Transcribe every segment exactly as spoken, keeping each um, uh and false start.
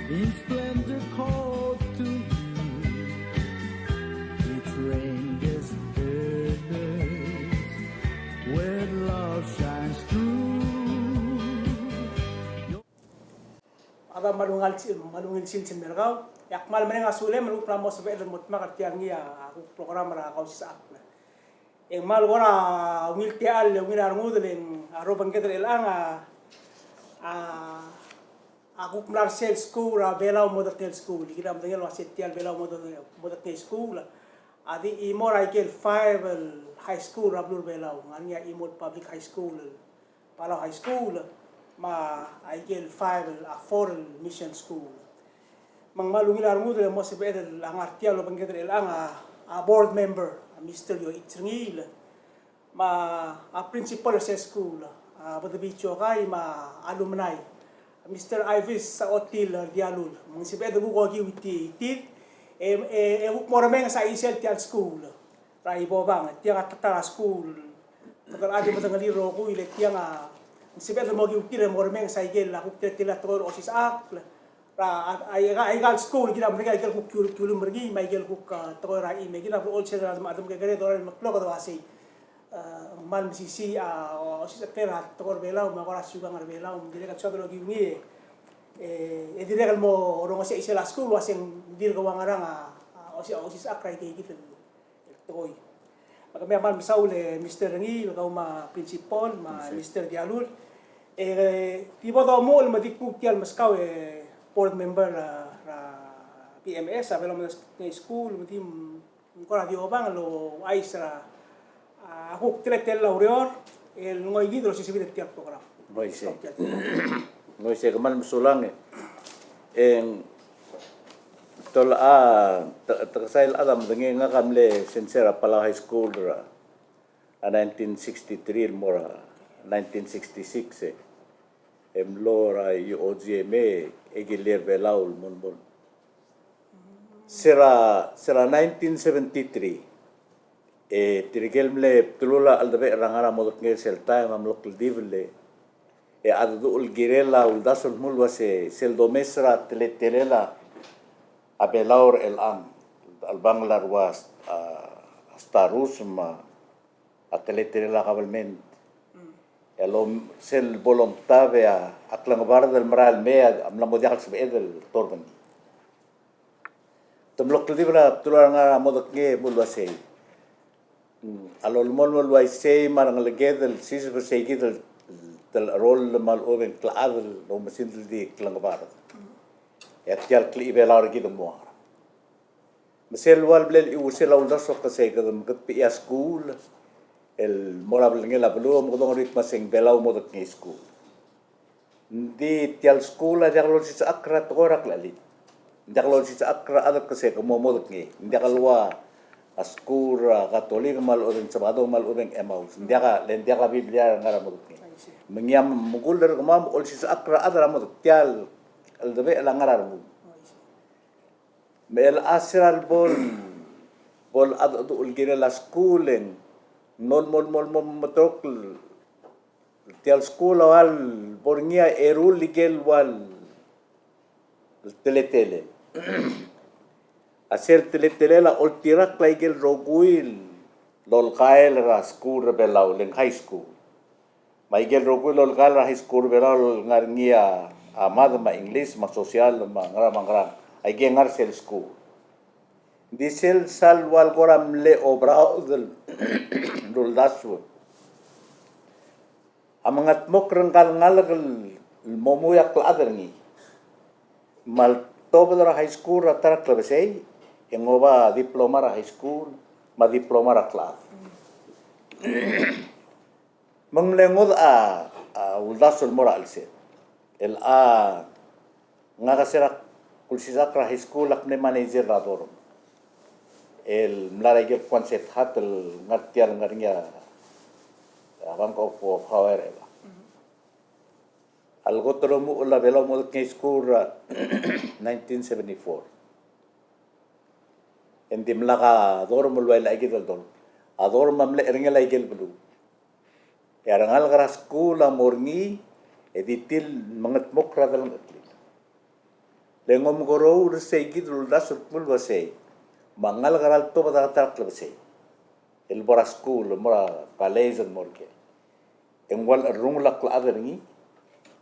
In splendor called to you, it ranges goodness, where love shines through. Ada me a ungil sils, me a ungil sils el mer kau. E ak kmal mereng a sulem el kuk mla mo sebeched el mo dmak er tia el ngii a kuk program er a Kausisechakl. E ng kmal kora ungil techall, ungil a rengud el ng a rubekul er chelechang a, a, a kuk mla er sel skuul er a Belau Modekngei School. Kid a medengei el uase tia el Belau Modekngei, Modekngei School a di chimo er a ikel five el high school er a beluu er a Belau. Ng ngar er ngii a Imol Public High School, Palau High School, me a ikel five el, a four el Mission School. Me ng kmal ungil a rengud el mo sebeched el ngar tia el obengked er chelechang a, a board member, a Mister Yoich Rengiil, me a principal er se skuul, a Bedebii Chokai, me a alumni, a Mister Ivis Otil Dialul. Me ng sebeched el kuk okiu tir, tir, e, e, e kuk mo remenges a chisel tia el skuul er a Ibobang, tiang a ta er a skuul. Kede di medengelii el rokui le tiang a, ng sebeched el mo okiu tir e mo remenges a ikel a kuk teletelel a tekoi er a osisechakl. Er a, a, a, a, a ikel skuul, kid a medengei a ikel kuk kiul-, kiulim er ngii, me a ikel kuk, a, tekoi er a chim, e kid a blechoel sel a, a, a, dorael el meklou kede uasei. A, ng kmal mesisiich a, osisechakl er a tekoi er a Belau, me a kora siukang er a Belau, me ng dirrek el soad el okiu ngii, e, e dirrek el mo rongesii a chisel a skuul, uasei ng dirk ua ngerang a, a, osi-, osisechakl er a ikeikid el tekoi. Me kemiu a kmal mesaul e Mister Rengiil, kau me a principal, me a Mister Dialul. E, di bo domuchel me di kuk tia el meskau e board member er a, er a B M S, a Belau Modekngei School, me di, mm, kora di obang el ouchais er a, a kuk teletelel a ureor el ngoikid el osisebir er tia el program. Ngoise. Ngoise, kmal mesulang e. E ng tol a, te, te kesai el chad a medengei, ngak a mle sensei er a Palau High School er a, a nineteen sixty-three el mo er a nineteen sixty-six e. E mlo er a U O G M e, e kiliei er a Belau el mo, mo. Se er a, se er a nineteen seventy-three, e tirke el mle bdelul a cheldebechel er a ngar er a Modekngei er sel taem a mlo kldibel e a deduch el kirel a uldasu el dmu el uase sel domes er a teletelel a Belau er chelechang, a chelebangel a rua, a, a status me a teletelel a kabelment. E a lom, sel bo lomtab e a klengebard el merael el mei a mla mo diak el sebeched el torbengii. Te mlo kldibel a bdelul a ngar er a Modekngei el dmu el uasei, a lolemolem el uaisei me a rengeleked el siseb er seikid el telecheroll me a lechub e ng klechad el oumesingd el di klengebard. E a tia el klechibelau er kid el mo er a Me sel ua le blal chiusel a uldasu a kmo sei kede meketbechii a skuul el mo er a belngel a beluu me kede ongeru el kmo sei ng Belau Modekngei School. Ng di tia el skuul a diak lolsisechakl er a tekoi er a klechelit. Ng diak lolsisechakl er a chad el kmo sei ke mo Modekngei. Ng diak el ua a skuul er a Katolik me a lechub e ng Sabado me a lechub e ng Emmaus. Ng diak a, le ng diak a Biblia er a ngar er a Modekngei. Me ngii a mekull er kemam olsisechakl er a chad er a Modekngei. Tia el cheldebechel a ngar er a rengum. Me chelecha se er a lebo el, bo el cheldecheduch el kirel a skuul e ng mo, mo, mo, mo, mo metok el, tia el skuul a ua le bo er ngii a eru el ikel ua le teletelel. A sel teletelel a oltirakl a ikel rokui el olkael er a skuul er a Belau, le ng high school. Me a ikel rokui el olkael er a high school er a Belau el ngar er ngii a, a math me a English me a social me a ngerang me a ngerang. A ikel ngar er sel skuul. Ng di sel sal ua le kora mle oberaod el uldasu a mengetmokl er ngka el ngalek el mo mui a klechad er ngii. Me a letobed er a high school er a ta er a klebesei, e ng oba diploma er a high school me a diploma er a klechad. Me ng mle ngodech a, a uldasu el mo er a chelsed. El a ngak a se er a kulsisechakl er a high school a kmo manager er a dorm. El mla er a ikel Quonset hut el ngar tia el ngar er ngii a Bank of, of Hawaii er a Eua. A le kot el omuchel a Belau Modekngei School er a nineteen seventy-four. E ng dimlak a dorm el ua le aike el dorm. A dorm a mle cherengel a ikel beluu. E a rengalek er a skuul a mo er ngii, e di tir el mengetmokl er a delengcheklel. Le ng omekeroul er seikid el uldasu el kmo el uasei, me a ngalek er a letobed er a ta er a klebesei el bo er a skuul, mo er a college, mo er ker, e ng ua cherrungel a klechad er ngii,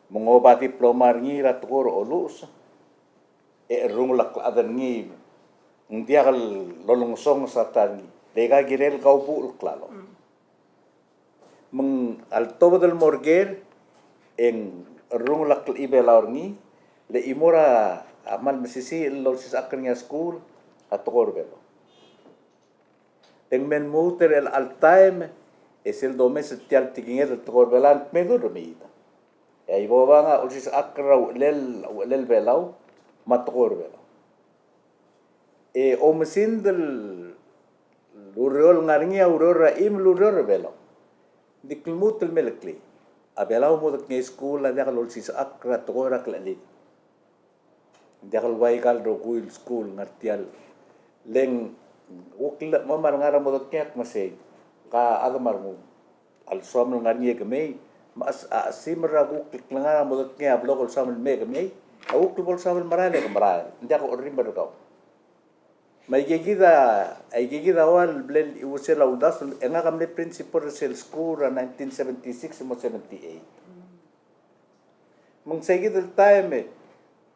me ng oba diploma er ngii er a tekoi er a oluches, e cherrungel a klechad er ngii, ng diak lolengesonges a ta er ngii, le aika kirel kaubuchel el klalo. Me ng a letobed el mo er ker, e ng cherrungel a klechibelau er ngii, le chimo er a kmal mesisiich el olsisechakl er ngii a skuul a tekoi er a Belau. E ng me lmuut er chelecha el taem, e sel domes er tia el tekinged el tekoi er a Belau, ng kmeed el remeid. E a Ibobang a olsisechakl er a uchelel, uchelel Belau, me a tekoi er a Belau. E oumesingd el ureor el ngar er ngii a ureor er a chim el ureor er a Belau. Ng di lmuut el meleklii. A Belau Modekngei School a diak lolsisechakl er a tekoi er a klechelid. Ng diak el ua aika el rokui el skuul el ngar tiang. Le ng kuk le mo me a rengar er a Modekngei a kmo sei, ka chad me a rengum a lsoam el ngar er ngii e kemei, me a, a, a simer er a kuk klengar er a Modekngei a blok el soam el mei e kemei, a kuk bo lsoam el merael e ke merael. Ng diak a orrimel er kau. Me aikakid a, aikakid a ua el bla el chiuesel a uldasu, e ngak a mle principal er sel skuul er a nineteen seventy-six mo seventy-eight. Me ng seikid el taem e,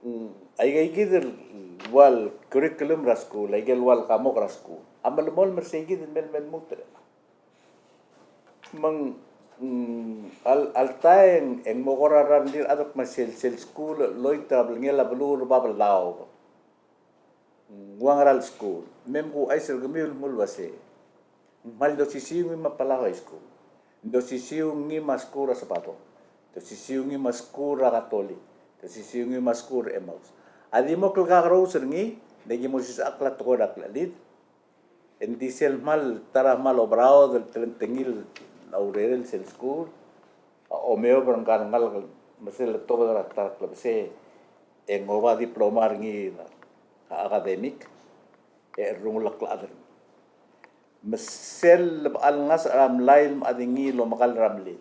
mm, aikakid el ua el curriculum er a skuul, aikel ua el kamok er a skuul a melemolem er seikid el mei el me lmuut er chelechang. Me ng, mm, al, alta e ng mo kora rallir a chad el kmo sel, sel skuul el loit er a belngel a beluu er a Babeldaob. Ng ua ngera el skuul? Me mkuchais er kemiu el kmo el uase ng kmal di osisiu ngii me a Palau High School, ng di osisiu ngii me a skuul er a Sabado, ng di osisiu ngii me a skuul er a Katolik, ng di osisiu ngii me a skuul er a Emmaus. A di mo klekakerous er ngii, le ki mo osisechakl a tekoi er a klechelid. Ng di sel kmal ta er a kmal oberaod el telengtengil a urerel sel skuul a omeob er ngka el ngalek me sel letobed er a ta er a klebesei e ng oba diploma er ngii er a academic e cherrungel a klechad er ngii. Me sel lebechel ngasech er a mlai el mechad er ngii el omekall er a mlil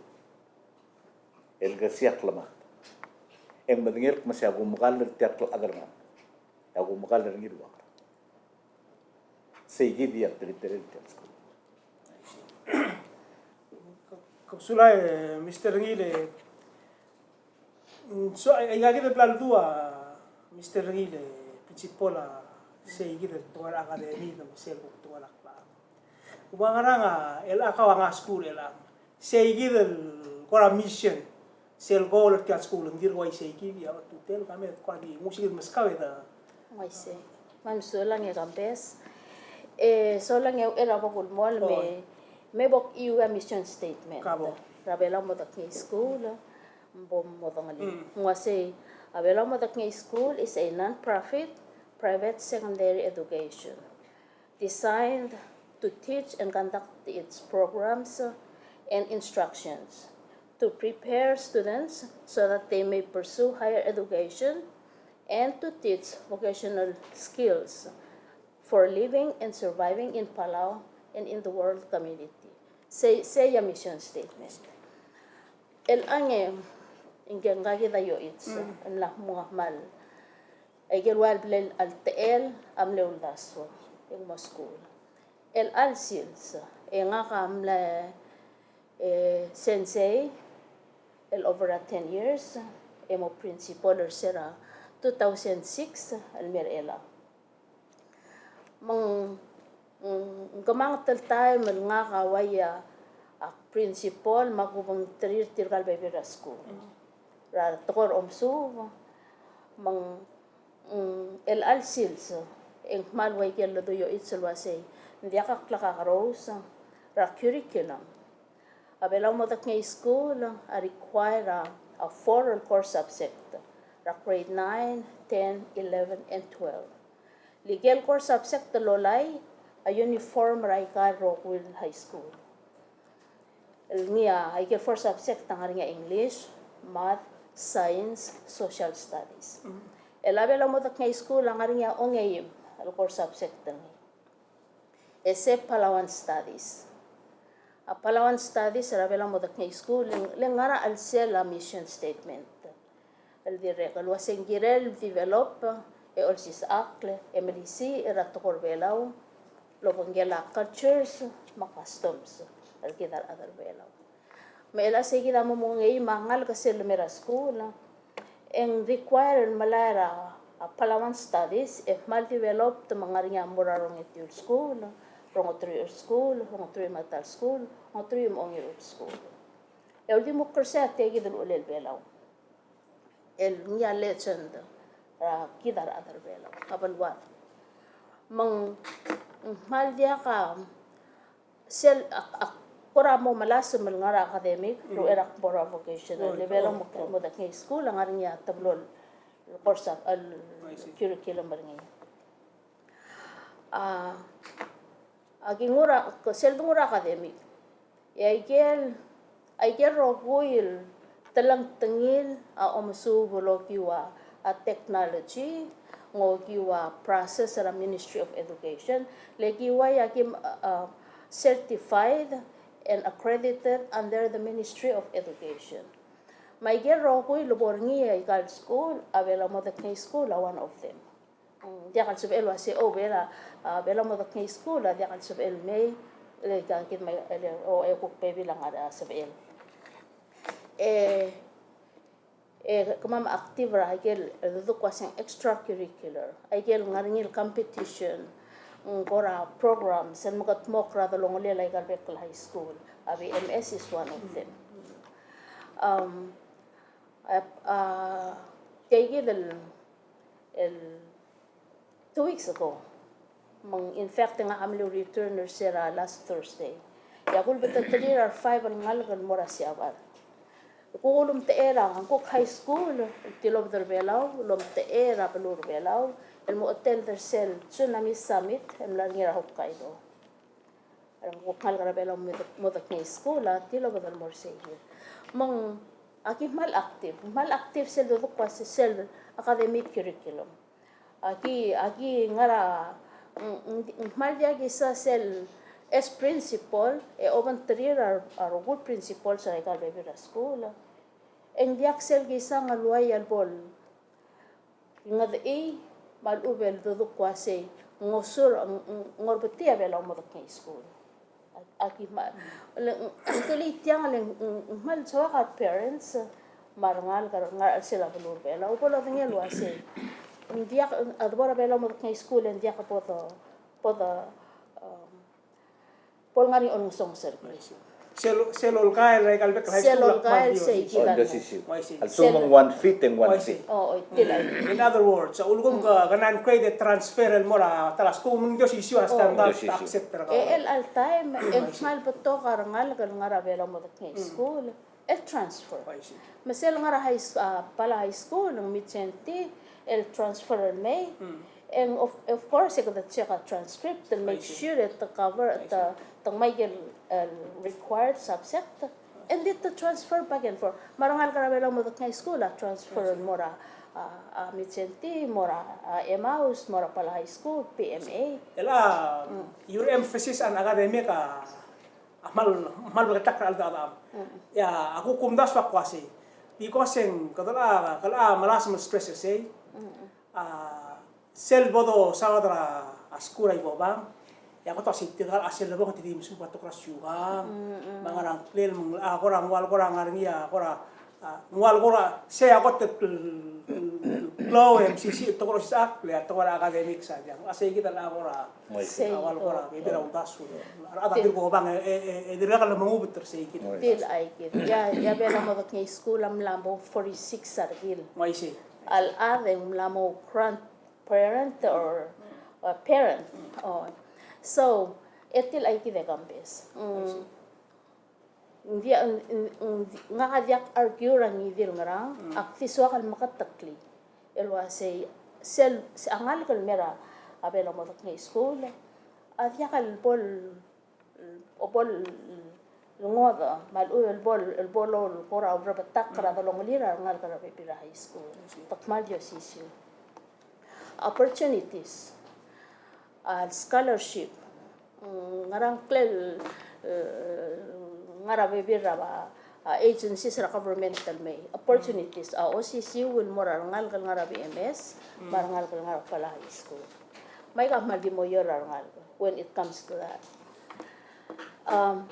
el kersii a klemat, e ng medengei el kmo sei a kumekall er tia el klechad er ngak, e a kumekall er ngii el ua ngera. Seikid a teletelel tia el skuul. Ke, ke sulang, e, Mister Ngil, e, mm, so, e, aikakid el bla ledu a Mister Ngil, e, principal a seikid el tekoi er a academy, me sel kuk tekoi er a klechad. Ua ngerang a, el a kau a ngar er a skuul er chelechang. Seikid el kora mission, sel goal er tia el skuul, ng dirk uaisei kid a ultutelel, ka me kora di nguu sei kid meskau e da. Uaisei. Me ng sulang e Kambes. E, sulang e uchei er a bo kulemolem e, me bo kuiu a mission statement. Ka bo. Er a Belau Modekngei School, bo modengelii. Mm. Ng uaisei, a Belau Modekngei School is a non-profit private secondary education designed to teach and conduct its programs and instructions to prepare students so that they may pursue higher education and to teach vocational skills for living and surviving in Palau and in the world community. Sei, sei a mission statement. El ngii, e ngke ngkakid a Yoichi, mm, el mla mo kmal. Aikel ua el bla el techel a mle uldasu, e ng mo skuul. El chelecha el sils, e ngak a mle, e, sensei, el over a ten years, e mo principal er se er a two thousand six, el mei er chelechang. Me ng, mm, ng kemanget el taem el ngak a uai a, a principal me a kubengterir tirka el bebil er a skuul. Mm. Er a tekoi er a omesuub, me ng, mm, el chelecha el sils, e ng kmal uai ikel ledu a Yoichi el uasei, ng diak a klekakerous er a curriculum. A Belau Modekngei School a require a, a four el core subject er a grade nine, ten, eleven, and twelve. Le ikel core subject el lolai a uniform er aika el rokui el high school. El ngii a, aikel four subject a ngar er ngii a English, Math, Science, Social Studies. Mm. El a Belau Modekngei School a ngar er ngii a ongeim el core subject el ngii. E se Palauan Studies. A Palauan Studies er a Belau Modekngei School, le ng, le ng ngar er a chelsel a mission statement el dirrek el uasei ng kirel el develop e olsisechakl, e melisiich er a tekoi er a Belau, el obengkel a cultures me a customs er kid a rechad er a Belau. Me chelecha sei kid a mo mengeim a ngalek sel lemei er a skuul, e ng require el melai er a, a Palauan Studies, e kmal developed me ng ngar er ngii a mo er a rongetiu el skuul, rongeteruich el skuul, rongeteruich me a ta el skuul, rongeteruich me a ongeru el skuul. E uldimukl er sei a tia kid el uchelel Belau el ngii a legend er a kid a rechad er a Belau, a beluad. Me ng kmal diak a sel, a, a kora mo melasem el ngar er a academic, mm, er a uchei er a kbo er a vocational, mm, level, oh, mo, oh, mo dek ngii a skuul, a ngar er ngii a teblo el course, el, I see, curriculum er ngii. A, aki nguu er a, sel de nguu er a academic. E aikel, aikel rokui el telengtengil a omesuub el okiu a, a technology, ng okiu a process er a Ministry of Education, le ki uai a kim, a, a, certified and accredited under the Ministry of Education. Me aikel rokui el bo er ngii aika el skuul, a Belau Modekngei School a one of them. Mm, diak el sebechel el uasei, o, Belau, a, Belau Modekngei School a diak el sebechel el mei, le ka kid me, le, o, e kuk bebil a ngar er a sebechel. E, e, kemam active er a ikel, e, doduk el uaseng extracurricular, a ikel ngar er ngii el competition, mm, kora programs, el mekedmokl er a delongelel aika el bek el high school, a B M S is one of them. Um, a, a, tia kid el el two weeks ago. Me ng, in fact, e ngak a mle return er se er a last Thursday. E a kulbeteterir a re five el ngalek el mo er a Siabal. Kuk ulemtechei er a, ng kuk high school, el tilobed er a Belau, el omtechei er a beluu er a Belau, el mo attend er sel Tsunami Summit, el mla er ngii er a Hokkaido. Ng kuk ngalek er a Belau Modekngei School a tilobed el mo er sei kid. Me ng, aki kmal active, kmal active sel doduk el uasei sel academic curriculum. Aki, aki ngar er a, ng, ng, ng kmal diak kisa sel as principal, e obengterir a, a rokui el principals er aika el bebil er a skuul. E ng diak sel kisa ng uai el bo el ngedechii me a lechub e le doduk el uasei ng osur, ng, ng, ng orbetii a Belau Modekngei School. Aki kmal, le, ng, ng, tia el, ng, ng, ng kmal soak a parents me a rengalek, ngar er a chelsel a beluu er a Belau, bo lodengei el uasei ng diak, a debo er a Belau Modekngei School e ng diak bo de, bo de, um, bo lengar er ngii a olengesonges er kid. Sel, sel olkael er aika el bek el high school a kmal di osisiu. Sel olkael sei kid a. Oh, ng di osisiu. Uaisei. A lsekum ng one feet e ng one feet. Uaisei. Oh, oh, tia el. In other words, a ulekum ke, ke ninth grade e transfer el mo er a ta el school, ng di osisiu a standard, oh, ng di osisiu, accept er kau. E chelecha el taem, e ng kmal betok a rengalek el ngar er a Belau Modekngei School el transfer. Uaisei. Me sel ngar er a high s-, a, Palau High School, ng Mindszenty, el transfer el mei. Mm. And of, of course, e kede check a transcript, el make sure e te cover, te, te ngmai a ikel, el required subject. And then te transfer back and forth. Me a rengalek er a Belau Modekngei School a transfer el mo er a, a, a, Mindszenty, mo er a, a, Emmaus, mo er a Palau High School, P M A. El a, mm, your emphasis on academic a a kmal, kmal bleketakl er a cheldechedecham. Mm. E a kuk kumdasu a kuk uasei. Because e ng, kede locha, kede locha melasem el stress er sei. Mm. A, sel bo dosaod er a skuul er a Ibobang, e a kot a uasei tirka el chelsel a bong e te di mesuub a tekoi er a siukang. Mm, mm. Me a ngerang, klel, me ng, a, kora ng ua le kora ngar er ngii a kora A, ng ua le kora, sei a kot el, el, el klou e mesisiich el tekoi er a osisechakl, e a tekoi er a academics a diak. A sei kid a kora, sei, a ua le kora, okay, bebil a uldasu. A rechad a tirko obang, e, e, e, e dirkak lemengubet er sei kid. Tia kid. E a, e a Belau Modekngei School a mla mo forty-six a rekil. Uaisei. A rechad e ng mla mo grandparent or, uh, parent. Oh. So, e tia kid e kambes. Mm. Uaisei. Ng diak, ng, ng, ng, ngak a diak argue er a ngii di el ngerang, mm, ak di soak el meketeklii el uasei, sel, se a ngalek el mei er a Belau Modekngei School a diak el bo el, bo el ngodech, me a lechub el bo el, bo el kora urebetakl er a delongelir a rengalek er a bebil er a high school. Te kmal di osisiu. Opportunities, a, scholarship, mm, ngerang klel, e, ngar er a bebil er a, a, agencies er a government el mei, opportunities a osisiu el mo er a rengalek el ngar er a B M S, me a rengalek el ngar er a Palau High School. Me aika kmal di mo er a rengalek when it comes to that. Um,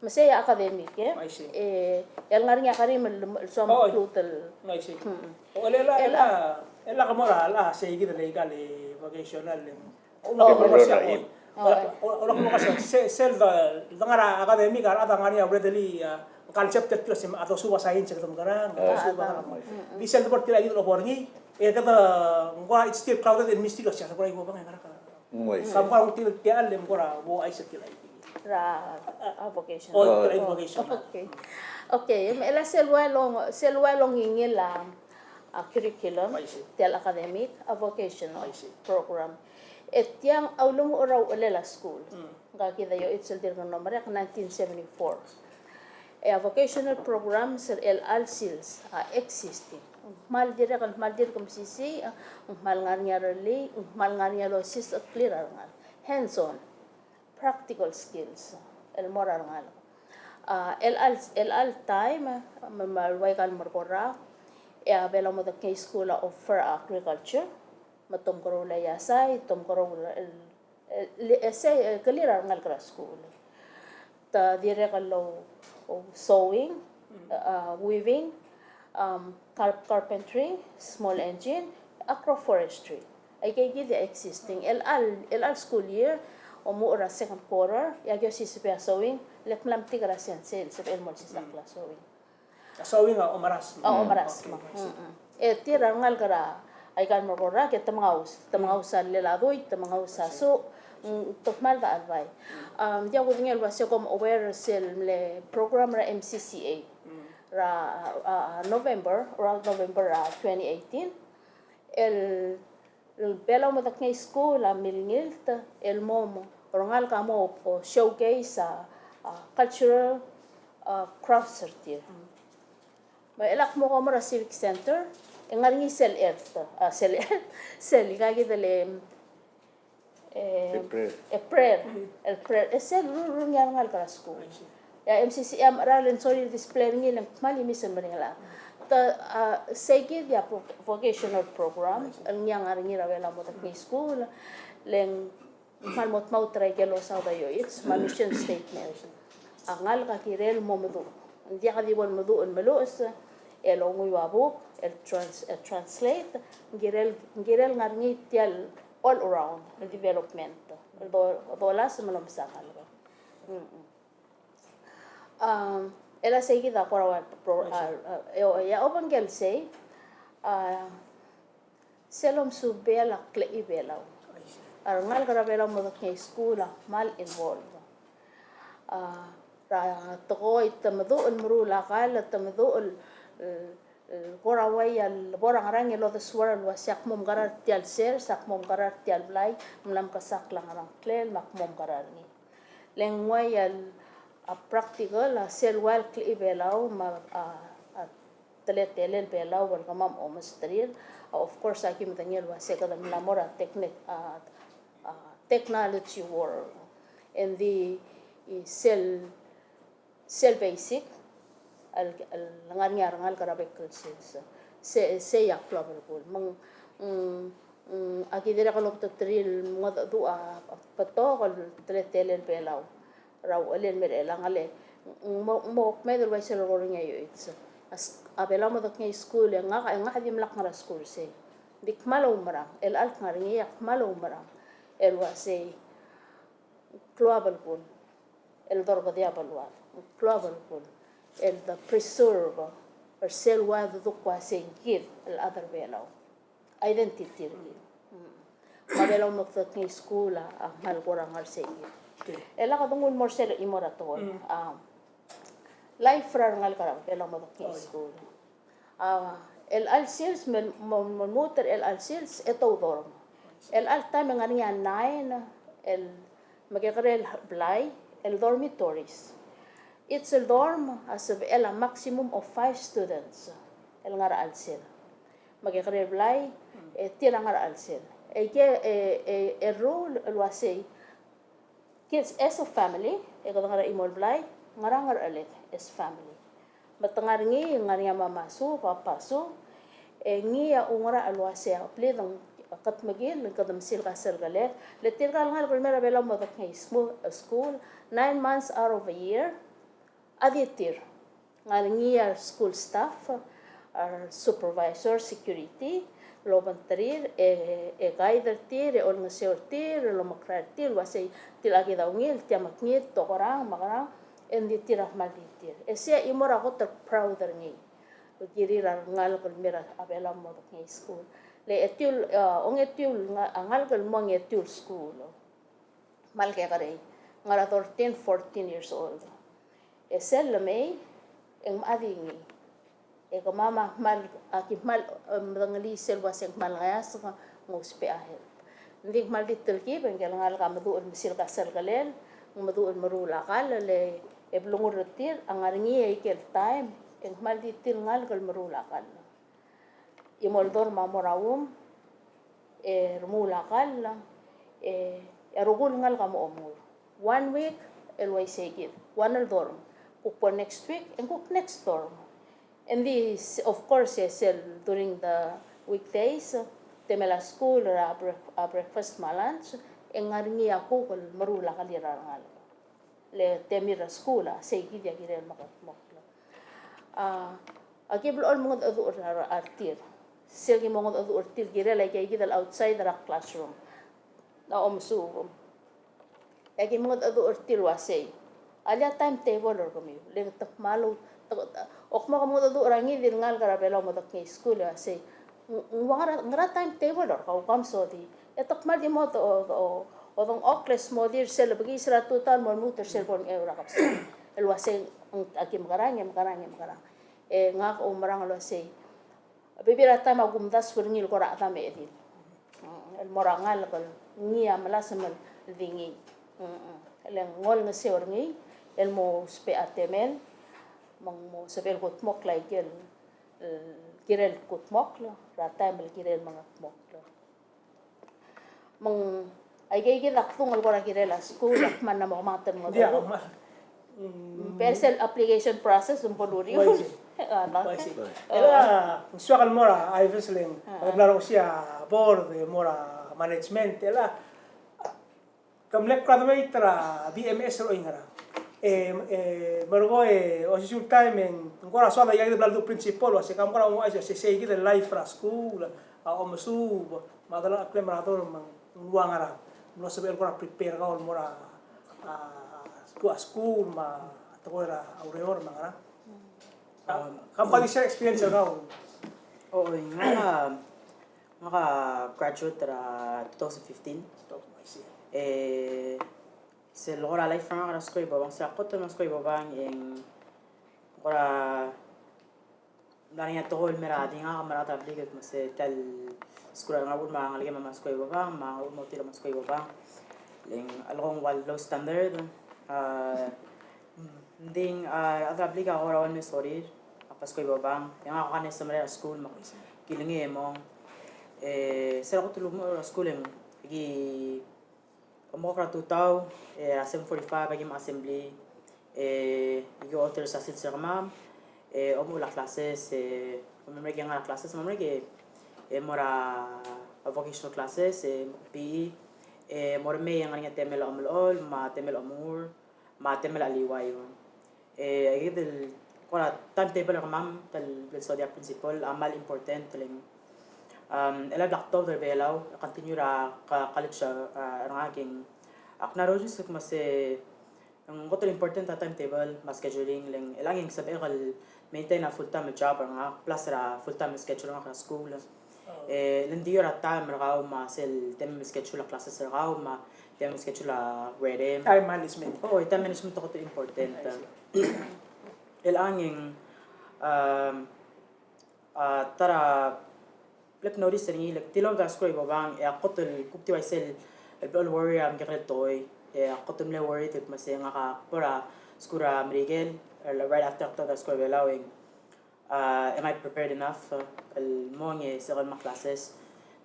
me sei a academic, e? I see. E, el ngar er ngii a karim el, el soam. Oh, include el. I see. Mm. O, el, el, el, el, el, el, kemam er a, el, sei kid el ikal vocational, e. Ke mo er a, o, o, o, sel, sel de, de ngar er a academic a rechad a ngar er ngii a readily, a, concept el tir a se me a dosuub a science, kede mekerang, a, dosuub a ngerang. Di sel de bo er tir a ikid el obo er ngii, e kede, ng kora it's still crowded and mysterious, a, kora iko bang e ngerang. Ng uaisei. Kam kora ungil tia el, e ng kora bo aisei tia el. Er a, a, a vocation. O, tia el vocation. Okay. Okay, me el a sel ua long, sel ua longingil a, a curriculum, aisei, tia el academic, a vocational, aisei, program. E tiang a ulemuchel er a uchelel a skuul. Mm. Ngka kid a Yoichi el dirk mlo merek nineteen seventy-four. E a vocational programs er chelecha el sils a existing. Ng kmal dirrek el kmal dirk mesisiich, ng kmal ngar er ngii a rellii, ng kmal ngar er ngii a losis el clear a rengalek. Hands on, practical skills el mo er a rengalek. A, chelecha el, chelecha el taem, me, me a ua ikal merek el rak, e a Belau Modekngei School a offer a agriculture, me te omkeroul a iasai, te omkeroul el, el, el, e sei, e, clear a rengalek er a skuul. Te dirrek el, o, sewing, a, weaving, um, car-, carpentry, small engine, agroforestry. Aike kid a existing. Chelecha el, chelecha el school year, omuchel er a second quarter, e aki osisebei a sewing, le kmal metik er a sensei el sebechel el mo olsisechakl a sewing. A sewing a omeras. A omeras. Okay, I see. Mm-mm. E tir a rengalek er a aika el merek el rak e te mengaus, te mengaus a llel a duit, te mengaus a such, mm, te kmal dechal bai. Um, ng diak kudengei el uase kom aware sel mle program er a M C C A. Mm. Er a, a, a, November, around November, a, twenty eighteen. El el Belau Modekngei School a milengilt el mo, mo er a rengalek a mo, o, showcase a, a, cultural, a, crafts er tir. Mm. Me chelecha kmo kom mo er a Civic Center, e ng ngar er ngii sel earth, a, sel earth, sel ika kid el, e, e prayer. E prayer. Mm. El prayer. E sel rullii a rengalek er a skuul. I see. E a M C C A a mera el sorir el display er ngii le ng kmal imis el meringel a. Te, a, sei kid a vo-, vocational program, el ngii a ngar er ngii er a Belau Modekngei School, le ng kmal mo tmaut er a ikel losaod a Yoichi, me a mission statement. A ngalek a kirel mo meduch. Ng diak di bo el meduch el meluches, el onguiu a buk, el trans-, el translate, ng kirel, ng kirel ngar er ngii tia el all around, el development, el do-, dolasem el omsa a ngalek. Mm-mm. Um, el a sei kid a kora ua pro-, a, a, e, e a obengkel sei, a, sel omesubel a klechibelau. A rengalek er a Belau Modekngei School a kmal involve. A, er a tekoi te meduch el meruul a kall, te meduch el, el, el kora uai el bo er a ngerang el odesuar el uase ak mo mekera er tia el sers, ak mo mekera er tia el blai, ng mla mekesakl a ngerang klel, me ak mo mekera er ngii. Le ng uai el, a, practical, a, sel ua el klechibelau, me a, a, a, teletelel Belau el kemam a omesterir, a, of course, aki medengei el uase kede mla mo er a techni-, a, a, technology world. And the, i sel, sel basic, el, el ngar er ngii a rengalek er a bek el sils. Se, sei a klou a belkul. Me ng, mm, mm, aki dirrek el obeterir el mengedecheduch a, a betok el teletelel Belau er a uchelel el mei er chelechang, le ng mo, mo kmeed el uaisei el kora ngii a Yoichi. A s-, a Belau Modekngei School, e ngak, e ngak a dimlak ngar er a skuul er sei. Ng di kmal oumerang, el chelecha el kngar er ngii a kmal oumerang el uasei, klou a belkul el dorkedii a beluad, klou a belkul el de preserve er sel ua deduk uasei ng kid el chad er Belau. Identity er kid. Mm. Me a Belau Modekngei School a, a kmal kora ngar er sei kid. Okay. E lak denguu el mo er sel chimo er a tekoi. Mm. A, life er a rengalek er a Belau Modekngei School. A, el chelecha el sils, me, me, me lmuut er chelecha el sils, e te oudorm. El chelecha el taem e ng ngar er ngii a nine, el mekekerei el blai, el dormitories. Each el dorm a sebechel a maximum of five students el ngar er a chelsel. Mekekerei el blai, e tir a ngar er a chelsel. E ke, e, e, e rule el uasei, kids as a family, e kede ngar er a chimo el blai, ngar er a ngerecheled as family. Me te ngar er ngii, ngar er ngii a mamasuub, a papasuub, e ngii a oungerachel el uasei a blid e ng kede mekngit, kede mesil a sel kelel, le tirka el ngalek el mei er a Belau el mo dengei smu-, skuul, nine months out of a year, a di tir. Ngar er ngii a re school staff, a re supervisor, security, el obengterir, e, e guide er tir, e olengeseu er tir, el omekrael er tir, el uasei tia kid a ungil, tia mekngit, tokerang, mekerang, e ng di tir a kmal di tir. E sei a chimo er a kot el proud er ngii. Kirir a rengalek el mei er a Belau el mo dengei skuul. Le etiu el, a, ongetiu el nga-, a ngalek el mo ongetiu el skuul. Kmal kekerei. Ngar er a thirteen, fourteen years old. E sel lemei, e ng mla di ngii. E kemam a kmal, a ki kmal, em, medengelii sel uasei ng kmal ngeasek, ng ousbech a help. Ng di kmal di telkib, e ngike el ngalek a meduch el mesil a sel kelel, ng meduch el meruul a kall, le e blengur er tir, a ngar er ngii a ikel taem, e ng kmal di tir el ngalek el meruul a kall. Chimo el dorm a mo er a uum, e remuul a kall, e, e a rokui el ngalek a mo omengur. One week, el uaisei kid, one el dorm. Kuk bo next week, e ng kuk next dorm. And this, of course, e sel during the weekdays, temel a skuul, er a break-, a breakfast me a lunch, e ng ngar er ngii a kuk el meruul a kall er a rengalek. Le temir a skuul a, sei kid a kirel meketmokl. A, a ki blechoel mengedecheduch er a, er tir. Sel ki mengedecheduch er tir kirel a ika kid el outside er a classroom. A omesuub. E a ki mengedecheduch er tir el uasei, a lea timetable er kemiu. Le te kmal, te, te, ok mo ke mengedecheduch er a ngii di el ngalek er a Belau el mo dengei skuul el uasei, ng, ng ua ngera, ngera timetable er kau, kau msodii. E te kmal di mo, o, o, o, odengchokl e smodir sel bekiis er a tutau el mo lmuut er sel bo lengcheu er a kebesengei. El uasei, ng, a ki mekerang, e mekerang, e mekerang. E ngak a oumerang el uasei, a bebil er a taem a kumdasu er ngii el kora chedam e chedil. Mm, el mo er a ngalek el ngii a melasem el di ngii. Mm, mm. Le ng olengeseu er ngii, el mo ousbech a temel, me ng mo sebechel kudmokl a ikel, el kirel kudmokl, er a taem el kirel mengedmokl. Me ng, aike, aike kid a kdung el kora kirel a skuul, a kmal mla mo kemanget el ngodech. Ng di a kmal. Mm. Sel application process, ng bo luriul. Uaisei. A, no? Uaisei. Uaisei. E le, ng soak el mo er a Ives le ng, a, a bla rongesii a board, e mo er a management, e le, ke mle graduate er a B M S er oingerang. E, e, merekong e, osisiu el taem e ng kora soad a ika kid el bla ledu el principal, el uasei, kam kora ouchais el uasei, sei kid el life er a skuul, a omesuub, me a delengcheklem er a dorm me ng ua ngerang. Ng mlo sebechel kora prepare kau el mo er a, a, skuul, a skuul, me a tekoi er a ureor, me a ngerang. A, kam kora di share experience er kau? O, ngak a, ngak a graduate er a two thousand fifteen. E, sel kora life er ngak er a Skuaibobang, sel kot el mla er a Skuaibobang, e ng kora mla er ngii a tekoi el mei er a di ngak me a rechad er a blik el kmo se tia el skuul er ngak a uchul me a ngelekem a mla er a Skuaibobang, me a uchul me a tir a mla er a Skuaibobang. Le ng a lekong ua low standard. A, ng di, a, a rechad er a blik a kora ua el mei sorir a kbo er a Skuaibobang. E ngak a kuk mle semeriar er a skuul me ak kilengei e mong. E, sel kot el ulemuchel er a skuul e ng ki omko er a tutau, e, a seven forty-five a ki mo assembly, e, ki oter er a sils er kemam, e, omuchel a classes, e, me merek e ngar er a classes, me merek e, e mo er a vocational classes, e, P E, e, mo er a mei e ngar er ngii a temel a omelechol, me a temel a omengur, me a temel a liuaiu. E, aike el kora timetable er kemam, tia el bla lsodii a principal, a kmal important, le ng, um, el bla ktuobed er a Belau, continue er a, a college, a, er ngak e ng, ak mla er a ureor el kmo se, ng kot el important a timetable, me a scheduling, le ng, e le ng sebechek el maintain a full time job er ngak, plus er a full time schedule er ngak er a skuul. E, le ng di ua a time er kau me sel temem el schedule a classes er kau me temem el schedule a ureor. Time management. O, time management a kot el important. I see. E le ng, um, a, ta er a bla knotice er ngii, le ak tilobed er a Skuaibobang, e a kot el kuk di uaisei el bla worry er a mekekerei el tekoi, e a kot el mle worry el kmo se ngak a kbo er a skuul er a Merikel, e le right after ak tilobed er a Skuaibelau, e ng a, am I prepared enough, a, el mong e sebechek el mo er a classes?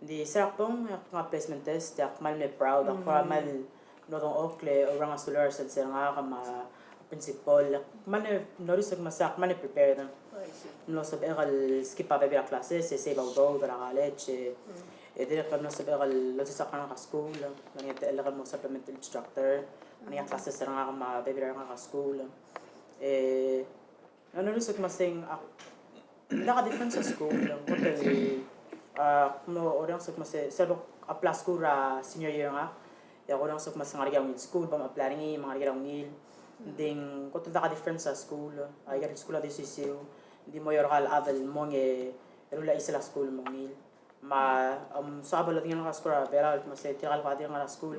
Ng di se er a kbong, e ak nguu a placement test, e ak kmal mle proud, ak kora kmal mlo dengchokl e oureor a sulir a sensei er ngak me a principal, me ng notice el kmo se ak mle prepare er ngii. Ng mlo sebechek el skip a bebil er a classes, e save a udoud er a college, e, e dirrek el mlo sebechek el olsisechakl er ngak er a skuul, me ng ngar er ngii a techellek el mo supplemental instructor, me ng ngar er ngii a classes er ngak me a bebil er ngak er a skuul. E, ng notice el kmo se ng, a, ng diak a difference er a skuul, ng kot el, a, kmo orrenges el kmo se, sel bo kuapply er a skuul er a senior year er ngak, e ak orrenges el kmo se ng ngar er ngii a ungil skuul bo kuapply er ngii, me ng ngar er ngii a ungil. Ng di ng kot el diak a difference er a skuul, a, ikel skuul er a D S U S U, ng di mo er ngii a chad el mong e, e rullii a chisel a skuul el mo ungil. Me, um, soak a bo lodengei el ngar er a skuul er a Belau el kmo se tirka el kuk dirk ngar er a skuul,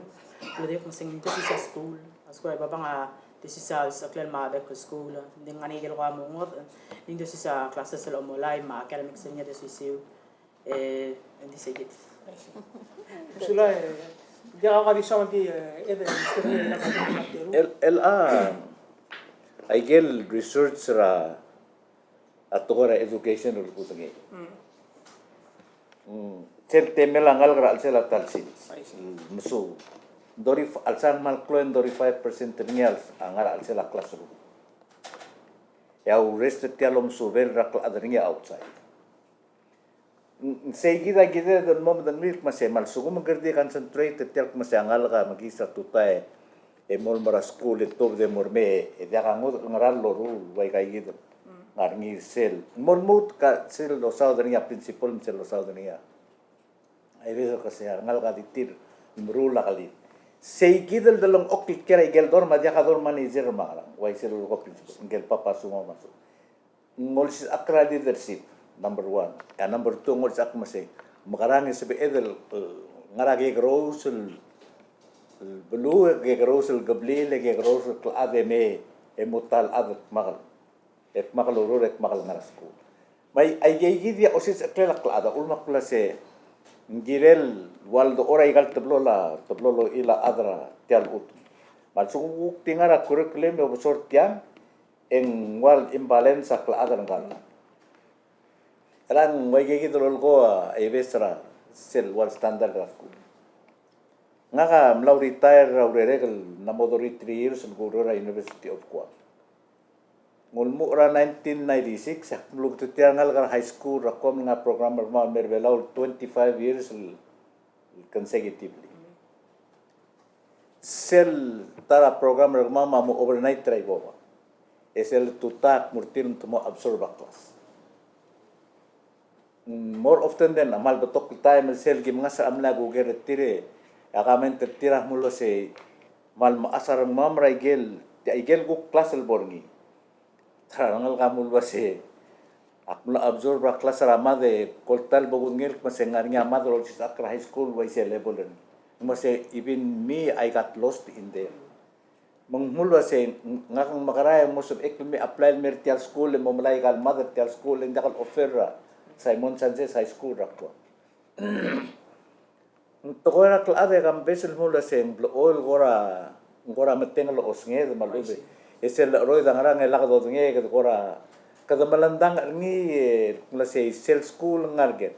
lodengei el kmo se ng di osisiu a skuul, a skuul er a Ibobang a di osisiu a, a klel me a bek el skuul, ng di ngar er ngii ikel kuk mo ngodech, ng di osisiu a classes el omolai me a academics er ngii a di osisiu. E, ng di sei kid. Sulang, e, diak a di soak di, e, ede, Mister Lee, el, el, a, aikel research er a a tekoi er a education el kudengei. Mm. Mm. Sel temel a ngalek er a chelsel a ta el sils. I see. Mesuub. Ng thirty, a lsal kmal klou e ng thirty-five percent er ngii a ngar er a chelsel a classroom. E a rest er tia el omesubel er a klechad er ngii a outside. Ng, ng sei kid a kid el mo medengelii el kmo se me a lsekum ng kede di concentrate er tia el kmo se a ngalek a mekiis er a tutau e mo el mo er a skuul e tuobed e mo er mei e diak a ngodech el ngera el loruul, ua ika kid el ngar er ngii sel. Ng mo lmuut ka sel losaod er ngii a principal me sel losaod er ngii a. Ai, bes el kmo se a rengalek a di tir meruul a kelid. Sei kid el delengchokl el kiei er a ikel dorm, me a diak a dorm manager me a ngerang, ua isei el lolekoi a principal, ngike el papasuma me a su. Ng olsisechakl er a leadership, number one. E a number two, ng olsisechakl el kmo se, mekerang e sebeched el, el ngar er a kekerous el, el beluu, e kekerous el kebliil, e kekerous el klechad e mei, e mo ta el chad el kmal, e kmal oureor, e kmal ngar er a skuul. Me aike, aike kid a osisechakl er a klechad, a uchul me ak mla se, ng kirel ua ledechor aika el teblo el, teblo el ochil a chad er tia el chutem. Me a lsekum kuk di ngar er a curriculum e obesor tiang, e ng ua el imbalance a klechad er ngkal. Ng ua ike kid el lolekoi a, a base er a sel ua el standard er a skuul. Ngak a mla retire er a urerek el mla mo thirty-three years el kuureor er a University of Guam. Ng ulemuchel er a nineteen ninety-six, ak mluut er tia el ngalek er a high school er a Guam el ngar er a program er kemam el mei er a Belau el twenty-five years el consecutively. Sel ta er a program er kemam a mo overnight er a Ibobang. E sel tutau ak mo er tir me te mo absorb a class. More often than, a kmal betok el taem el sel kim ngasech a mle kuker er tir e a comment er tir a kmo el uasei, kmal mechas a rengmam er a ikel, tia ikel kuk class el bo er ngii. Ta er a rengalek a kmo el uasei, ak mla absorb er a class er a math e ko el ta el bo kudengei el kmo se ng ngar er ngii a math el olsisechakl er a high school, ua isei a level er ngii. Me se even me, I got lost in there. Me ng kmo el uasei, ngak ng mekerang e mo sebechek el me apply el mei er tia el school, e mo melai aika el math er tia el school, e ng diak el offer er a Simon Sanchez High School er a Guam. Ng tekoi er a klechad e kambes el kmo el uasei ng blechoel kora, ng kora metengel a osenged me a lechub e. E sel lecheroid a ngerang e lak dodengei e kede kora, kede melendak er ngii e kmo el uasei sel school ng ngar er ker.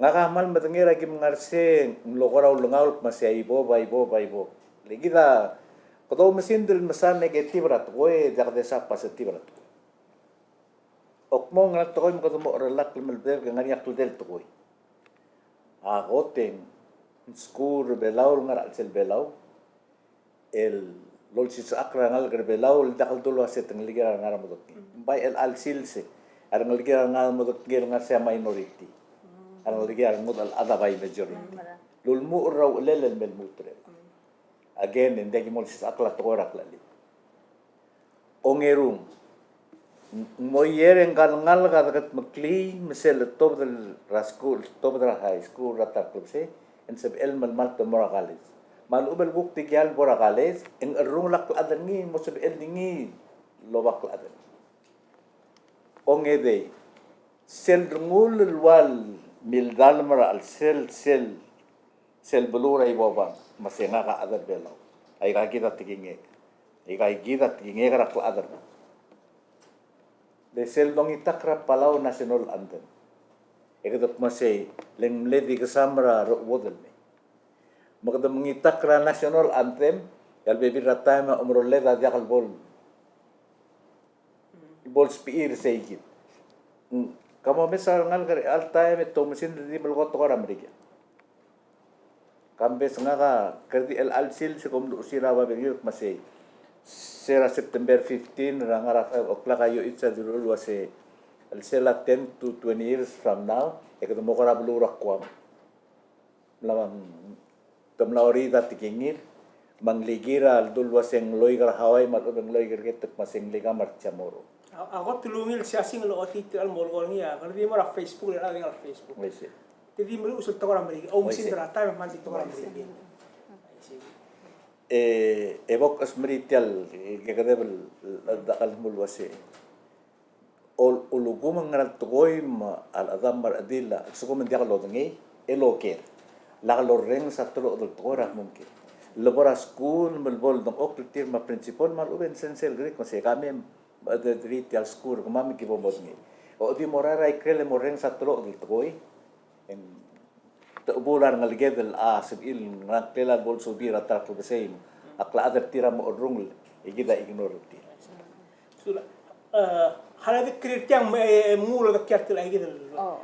Ngak a kmal medengei er a kim ngar er sei, ng mlo kora ulengaul el kmo sei a ibob, a ibob, a ibob. Le kid a, kede oumesingd el mesa negative er a tekoi, e diak desa positive er a tekoi. Ak mo ngar er a tekoi me kede mo cherellakl el melebedebek e ng ngar er ngii a kldei el tekoi. A kot e ng skuul er a Belau el ngar er a chelsel Belau el olsisechakl er a rengalek er a Belau el diak el dulu el uasei te ngelekir a rengar er a modekngel. Ng bai el chelsel sei, a rengelekir a rengar er a modekngel el ngar er sei a minority. A rengelekir a rengud el chad a bai majority. Lulemuchel er a uchelel el me lmuut er chelechang. Again, e ng diak ki mo olsisechakl a tekoi er a klechiil. Ongerung, ng mo er ngii a rengalek a dekedmeklii me sel letobed er a skuul, letobed er a high school er a ta el klebesei, e ng sebechel el melemalt el mo er a college. Me a lechub e kuk tia el bo er a college, e ng cherrungel a klechad er ngii, mo sebechel di ngii el oba klechad er ngii. Ongedei, sel rengul el ua el mildalem er a chelsel, sel sel beluu er a Ibobang, me se ngak a chad er a Belau. Aika kid a tekingek. Aika kid a tekingek er a klechad er ngak. Le sel dongitakl er a Palau National Anthem, e kede kmo sei, le ng mle di kesam er a rechuodel el mei. Me kede mengitakl er a National Anthem, e a lebebil er a taem a omeroled a diak el bo el bo lsbechir sei kid. Mm, ka mo mes a rengalek er chelecha el taem e te oumesingd e di melekoi a tekoi er a Merikel. Ka mbes ngak a kede di chelecha el sils e kom luchesii er a babier el kmo sei, se er a September fifteen er a ngar er a five o'clock a iochits a dilu el uase el sel a ten to twenty years from now e kede mo kora beluu er a Guam. Mla, te mla orrid a tekingir, me ng likir a ledu el uase ng loik er a Hawaii me a lechub e ng loik er kid, te kmo se ng likam er a Chamorro. A, a kot el ungil siasing el ochotii tia el mo olekoi er ngii a, kede di mo er a Facebook, le a di ngar er a Facebook. I see. Te di meluches el tekoi er a Merikel, oumesingd er a taem e kmal di tekoi er a Merikel. I see. E, e bo ksmerii tia el, e, kekedeb el, el, el, el mo el uase. Ol-, ulekum ng ngera el tekoi me a rechedam me a rechedil a lsekum ng diak lodengei, e loker. Lak lorrenges a telobed el tekoi er a kmo ng kired. Le bo er a skuul me le bo ledengchokl tir me a principal me a lechub e ng sensei el kerik me se ka mei me chederedii tia el skuul er kemam e ki bo modengei. O di mo er a ikrel e morrenges a telobed el tekoi. E ng techebuul a rengeleked el a sebechir el ngerang klel a lebo lsubii er a ta er a klebesei me a klechad er tir a mo cherrungel e kid a ignore er tir. So, e, a le di kirir tiang me, e, mnguu el odekial tia el aike el. Oh.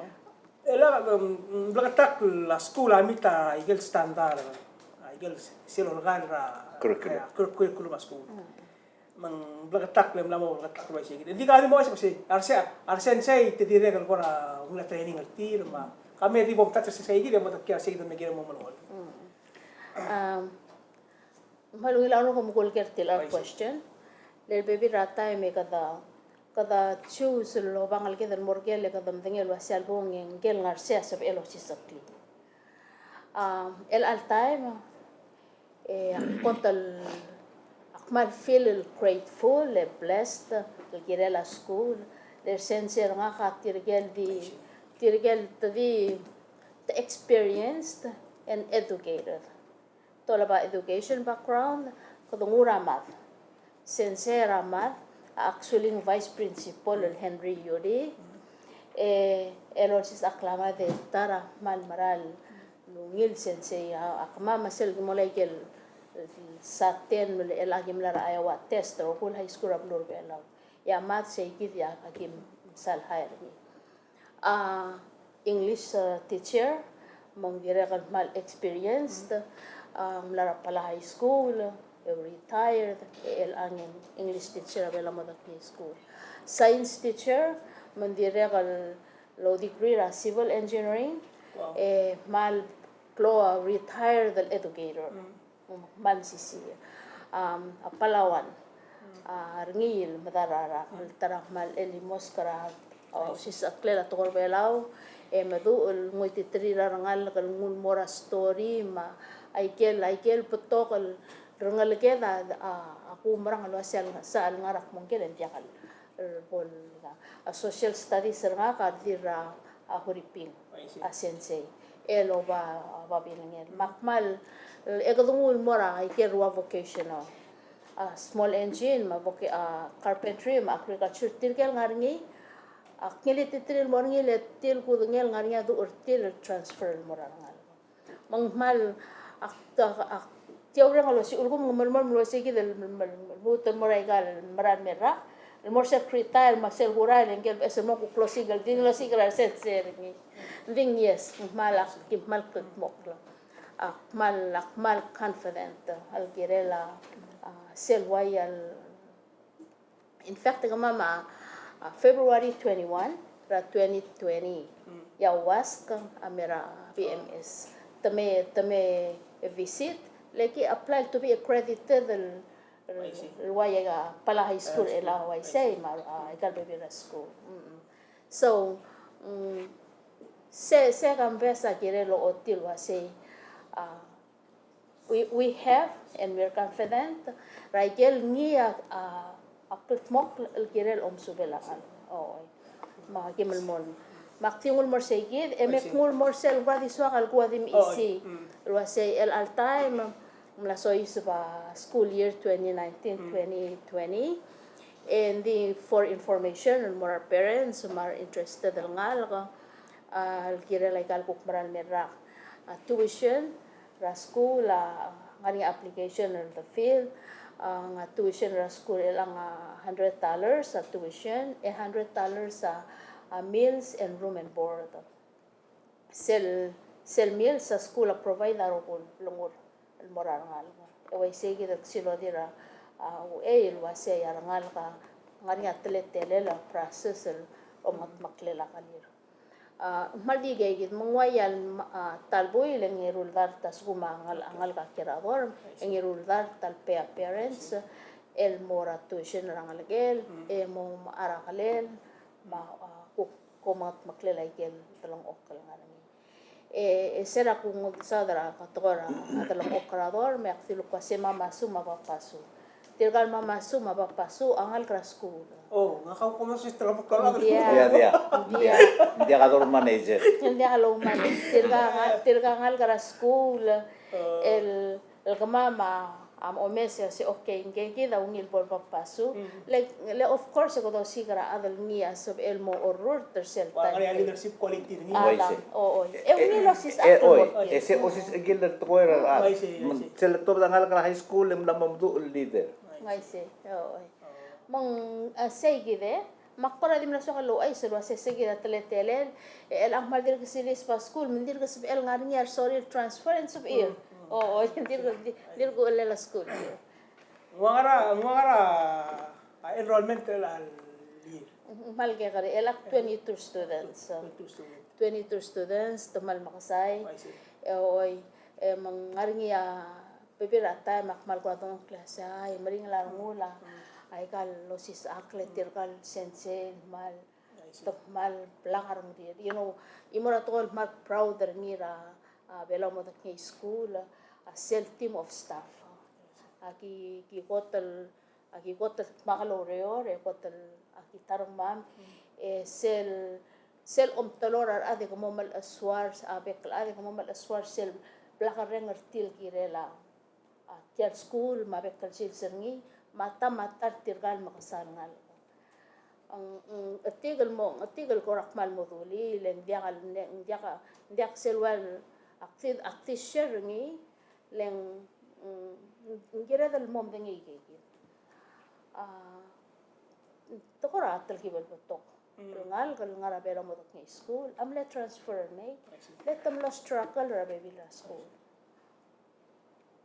E le, mm, bleketakl a skuul a meet a ikel standard, a ikel sel olekar er a, curriculum. E, cur-, curriculum a skuul. Mm. Me ng bleketakl e mla mo bleketakl el uaisei kid. Ng di ka di mo uaisei, a resei, a resei, a resensei te dirrek el kora ungil a training er tir, me ka me di bo mtouch er a sensei kid e mo odekial sei kid el me kirel mo melekoi. Mm. Um, me a ungil a renguk me kulker tia el question. Le bebil er a taem e kede, kede choose el obang el kede mo er ker e kede medengei el uase a lebo ng ngikel ngar sei a sebechel osisecheklii. Um, el chelecha el taem, e, ak kot el, ak kmal feel el grateful, e blessed, el kirel a skuul, le sensei er ngak a tirkel di, tirkel te di, te experienced and educated. Te olab a education background, kede nguu er a mad. Sensei er a mad, a actually vice principal el Henry Yuri, e, el olsisechakl a mad e ta er a kmal mera el ungil sensei, a, a kemam a sel ki mla ikel, el saten, el a ki mla er a Iowa test, rokui el high school er a beluu er a Belau. E a mad sei kid a ki msal hire er ngii. A English, a, teacher, me ng dirrek el kmal experienced, a, mla er a Palau High School, e retired, e chelechang e ng English teacher er a Belau Modekngei School. Science teacher, me ng dirrek el lodegree er a civil engineering, e kmal klou a retired el educator. Mm. Mm, kmal mesisiich. Um, a Palauan, a, er ngii el medal a rak, el ta er a kmal el imosk er a, a, osisecheklel a tekoi er a Belau, e meduch el ngoititerir a rengalek el nguu el mo er a story, me a ikel, a ikel betok el rengeleked a, a, a kumerang el uase a, sel ngar er a kmo ngkel e ng diak el, el bo el, a social studies er ngak a redil er a, a Huriping. I see. A sensei. El oba, a babilngel. Me ak kmal, e kede nguu el mo er a ikel rua vocational. A small engine, me a voca-, a carpentry, me a agriculture, tirkel ngar er ngii. Ak ngiltiterir el mo er ngii le tir el kudengei el ngar er ngii a duch er tir el transfer el mo er a rengalek. Me ng kmal, ak, ak, ak, tia ureng el osiik, ulekum ng melemolem el uaisei kid el, el, el, el lmuut el mo er aika el mera el me el rak, el mo er sel retire, me sel kurael, e ngike el beches el mo kuk klosiik el di ng klosiik er a resensei er ngii. Ng di ng yes, ng kmal, ak, ki kmal kldmokl. Ak kmal, ak kmal confident el kirel a, a, sel uai el In fact, e kemam a, a February twenty-one er a twenty twenty, e a uask a mei er a B M S. Te me, te me visit, le ki apply to be accredited el, el, el uai a Palau High School, el a uaisei me a, a, aika el bebil er a school. Mm-mm. So, mm, se, se kambes a kirel ochotii el uaisei, a, We, we have, and we are confident, er a ikel ngii a, a, a kldmokl el kirel omesubel a ngalek. Oi. Me aki melemolem. Me ak di nguu el mo er sei kid, e me ak nguu el mo er sel ua di soak el kuk di mechisi. El uaisei el chelecha el taem, ng mla soiseb a school year twenty nineteen, twenty twenty. And the, for information, el mo er a parents, me a interested el ngalek, a, el kirel aika el kuk mera el me el rak. A tuition, er a skuul, a ngar er ngii a application el the fill, A, ng a tuition er a skuul er chelechang a hundred dollars a tuition, e hundred dollars a, a meals and room and board. Sel, sel meals a skuul a provide a rokui el blengur el mo er a rengalek. E uaisei kid el silodii er a, a, uchei el uasei a rengalek a ngar er ngii a teletelel a process el omengetmeklel a kelir. A, me ng di ikei kid, me ng ua ia el, a, ta el buil e ng eru el dart a lsekum a ngal-, a ngalek a kiei er a dorm, e ng eru el dart el pay a parents el mo er a tuition er a ngelekel, e mo mechar a kelel, me a, a, kuk, kuk omengetmeklel a ikel delengchokl el ngar er ngii. E, e se er a kuk nguu saod er a tekoi er a delengchokl er a dorm, me ak dilu el kmo se mamasu me a papasu. Tirka el mamasu me a papasu a ngalek er a skuul. O, ngak a kuk mlo sis telemekl a Ng diak. Ng diak, ng diak. Ng diak. Ng diak a dorm manager. Ng diak a dorm manager. Tirka, tirka a ngalek er a skuul el, el kemam a, a omes e se, okay, ngii kid a ungil bo el papasu. Le, le of course e kede osiik er a chad el ngii a sebechel el mo orrurt er sel taem. Ua, ngar er ngii a leadership quality er ngii. A, uaisei. O, oi. E ungil a osisechakl. E, e, oi. E se osisechakl el tekoi er a rechad. Uaisei, uaisei. Sel tobed a ngalek er a high school e mla mo meduch el leader. Uaisei. O, oi. Me ng, a, sei kid e, me ak kora di mla soak el ouchais el uase sei kid a teletelel, e chelechang me a dirk sils a skuul, me ng dirk sebechel ngar er ngii a resorir el transfer e ng sebechir. O, o, ng dirk, ng dirk uchelel a skuul. Ng ua ngar er a, ng ua ngar er a, a, enrollment er chelecha el year? Ng kmal kekerei, el ak twenty-two students. Twenty-two students. Twenty-two students, te kmal mekesai. Uaisei. E, oi, e, me ng ngar er ngii a bebil er a taem ak kmal kora dongklii el uase, ai, meringel a rengul a, aika el osisechakl e tirka el sensei el kmal, te kmal blak a rengrir. You know, e mo er a tekoi el kmal proud er ngii er a, a, Belau Modekngei School, a, sel team of staff. A ki, ki kot el, a ki kot el dmak el oureor, e kot el, a ki ta er kemam, e sel, sel omtelor a rechad e ke mo melechesuar, a bek el chad e ke mo melechesuar sel blakerreng er tir el kirel a, a, tia el skuul, me a bek el sils er ngii, me a ta me a ta er tirka el mekesai el ngalek. Ng, ng, chetik el mo, chetik el kora kmal mo dulii, le ng diak, le ng diak, ng diak sel ua, ak di, ak di share er ngii, le ng, mm, ng kired el mo medengei ikei kid. A, te kora telkib el betok. Mm. El ngalek el ngar er a Belau Modekngei School a mle transfer er mei. I see. Le te mlo struggle er a bebil er a school.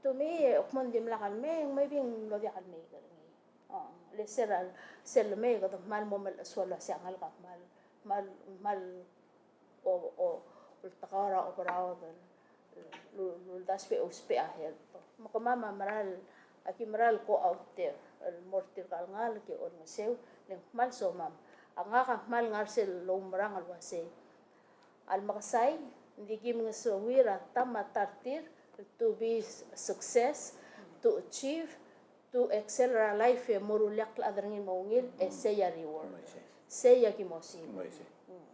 To me, e kmo ng dimlak el mei, maybe ng mlo diak el mei er ngii. A, le sel, sel lemei e kede kmal mo melechesuar el uase a ngalek a kmal, kmal, kmal o, o, ultekau er a oberaod el, el, el uldasu e ousbech a health. Me kemam a meral, a ki meral go out there el mo er tirka el ngalek e olengeseu, le ng kmal somam. A ngak a kmal ngar sel oumerang el uasei, a le mekesai, ng di ki mengeseuir a ta me a ta er tir to be success, to achieve, to excel er a life e mo ruul a ileakl el chad er ngii el mo ungil, e sei a reward. Sei a ki mo siik. Mm.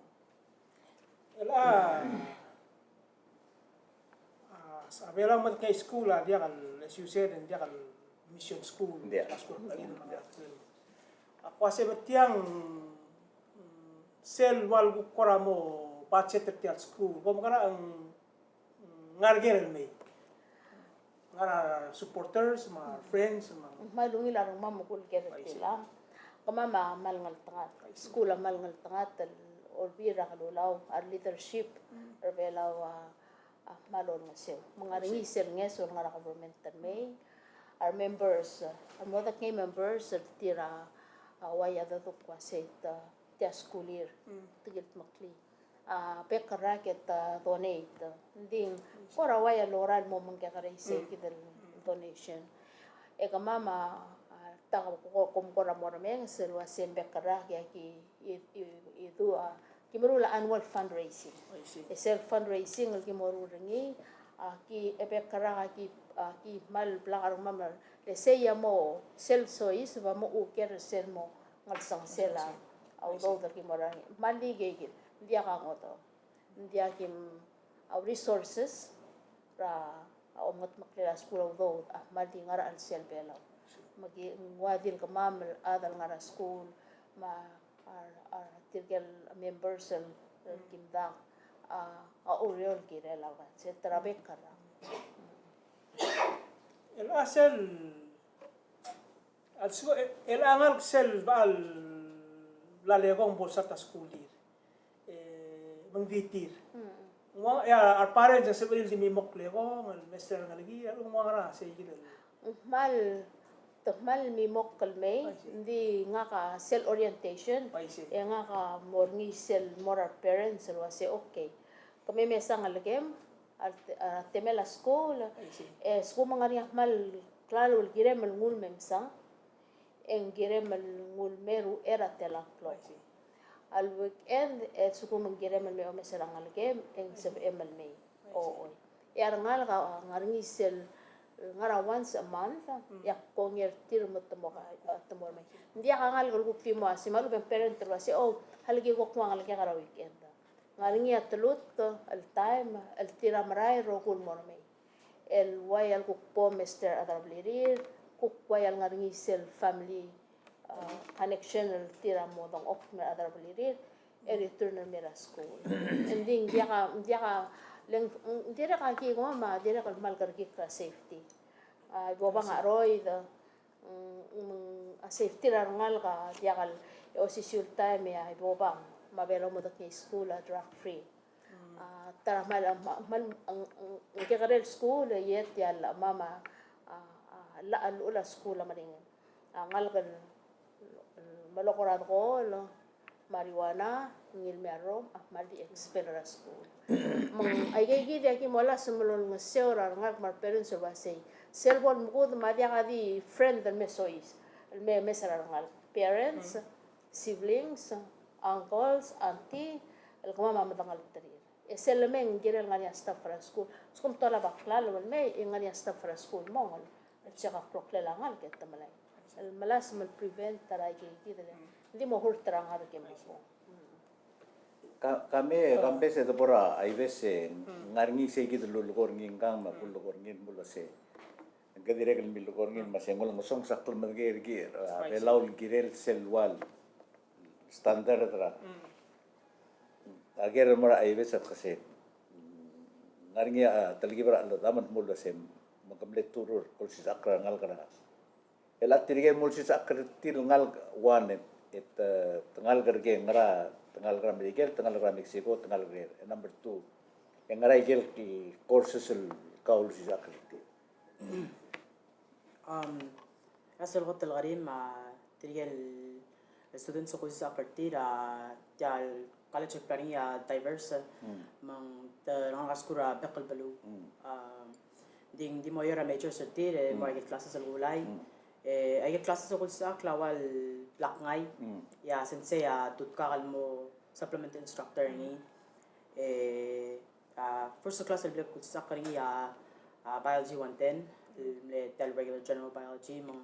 El a, a, a Belau Modekngei School a diak el, as you said, ng diak el mission school. Diak. A school. Diak. A kuk uase me tiang, mm, sel ua kuk kora mo budget er tia el school, kom kora ng, mm, ngar er ker el mei. Ngar er a supporters, me a friends, me a. Kmal ungil a rengmam me kuk el ker er tiang. Kemam a kmal ngeltengat. School a kmal ngeltengat el Olbiil er a Kelulau, a leadership er a Belau a, a kmal olengeseu. Me ng ngar er ngii sel ngeso el ngar er a government el mei. A re members, a re Modekngei members, el tir a, a ua ia deduk el uasei te, tia school year, te kildmeklii. A bek el rak e te donate. Ng di ng kora ua ia lorael el mo mengekerei sei kid el donation. E kemam a, a, ta ko-, kom kora mo remenges el uase ng bek el rak e aki, i, i, i du, a, ki meruul a annual fundraising. E sel fundraising el ki meruul er ngii, a, ki, e bek el rak a ki, a, ki kmal blak a rengmam el, le sei a mo, sel soiseb a mo uker sel mo ngelsengsel a udoud el ki mo er ngii. Me ng di ikei kid, ng diak a ngodech. Ng diak kim, a resources er a, a omengetmeklel a skuul a udoud a kmal di ngar er a chelsel Belau. Me ki, ng ua di el kemam el chad el ngar er a skuul, me a, a, a tirke el members el, el kim dak, a, a oureor el kirel a, et cetera, bek el rak. El a sel A lsekum e, e le ngalek sel bechal bla lekong bo lsal ta school er tir. E, me ng di tir. Mm. Ng ua, e a, our parents a sebechir el di mimokl lekong, el mesterir a rengalek, e ng ua ngera sei kid el. Ng kmal, te kmal mimokl el mei, I see. Ng di ngak a sel orientation, I see. E ngak a mo er ngii sel mo er a parents el uase, okay. Kemiu mesa ngelekem, a te-, a temel a skuul, I see. E a skuul me ng ngar er ngii a kmal klalo el kirem el nguu el me mesang, e ng kirem el nguu el mei er a uchei er a tela el klok. I see. A le weekend, e a skuul me ng kirem el me omes er a ngelekem, e ng sebechem el mei. I see. Ochoi. E a rengalek a ngar er ngii sel, ngar er a once a month, mm, e ak kongei er tir me te mo, te mo er mei. Ng diak a ngalek el kuk di mo ua se me a lechub e ng parent el uase, oh, a leki kuk ua ngalek er a weekend. Ngar er ngii a teluut el taem el tir a merael el rokui el mo er mei. El uai el kuk bo mesterir a rechad er a blirir, kuk uai el ngar er ngii sel family, uh, connection el tir a mo dengchokl el mei er a rechad er a blirir, e return el mei er a skuul. Ng di ng diak a, ng diak a, le ng, ng dirrek a ki kmo me a dirrek el kmal kerekikl er a safety. A, bo bang a cheroid, Mm, mm, a safety er a rengalek a diak el, e osisiu el taem e a ibobang me a Belau a mo dengei skuul a drug free. Mm. A, ta er a kmal, kmal, ng, ng, ng kekerei el skuul e iet a llach me a, a, a, llach el llechul a skuul a meringel. A ngalek el, el melekoi er a alcohol, marijuana, ngii el mei a rrom, a kmal di expel er a skuul. Me ng aikeikid e aki mo melasem el olengeseu er a rengalek me a re parents el uasei, sel bo lemekngit me a diak a di friend el me sois, el me, me omes er a rengalek. Parents, mm, siblings, uncles, auntie, el kemam a medengelterir. E sel lemei ng kirel ngar er ngii a staff er a skuul. Sekum te olab a klalo el mei, e ng ngar er ngii a staff er a skuul el mong el check a kloklel a ngalek e te melai. El melasem el prevent er a ikeikid el di mo hurt er a ngalek e mei. Ka, ka mei, ka mei se de bo er a Aibes e ng ngar er ngii seikid el lulekoi er ngii ngkang me a kulekoi er ngii el mo uase, ng ke dirrek el milekoi er ngii me se ng ulengesonges a klemedengei er kid er a Belau el kirel sel ua el standard er a. A ker el mo er a Aibes a kmo se ng ngar er ngii a telkib er a cheldam el mo uase me ke mle turur, ke olsisechakl er a rengalek er a. El a tirke el mo olsisechakl er tir el ngalek one, e te, te ngalek er ke ngera, te ngalek er a Merikel, te ngalek er a Mexico, te ngalek er, e number two, e ngera ikel courses el kau olsisechakl er tir. Um, a sel kot el kerim, a, tirke el students el kulsisechakl er tir, a, tia el college el bla er ngii a diverse, mm, me ng te ngar er a skuul er a bek el beluu. Mm. A, di, di mo er a majors er tir, e mo er a ikel classes el kulai. Mm. E, a ikel classes el kulsisechakl a ua el blak ngai. Mm. E a sensei a tutkak el mo supplement instructor er ngii. E, a, first class el bla kulsisechakl er ngii a, a, biology one ten, el mle tia el regular general biology, me ng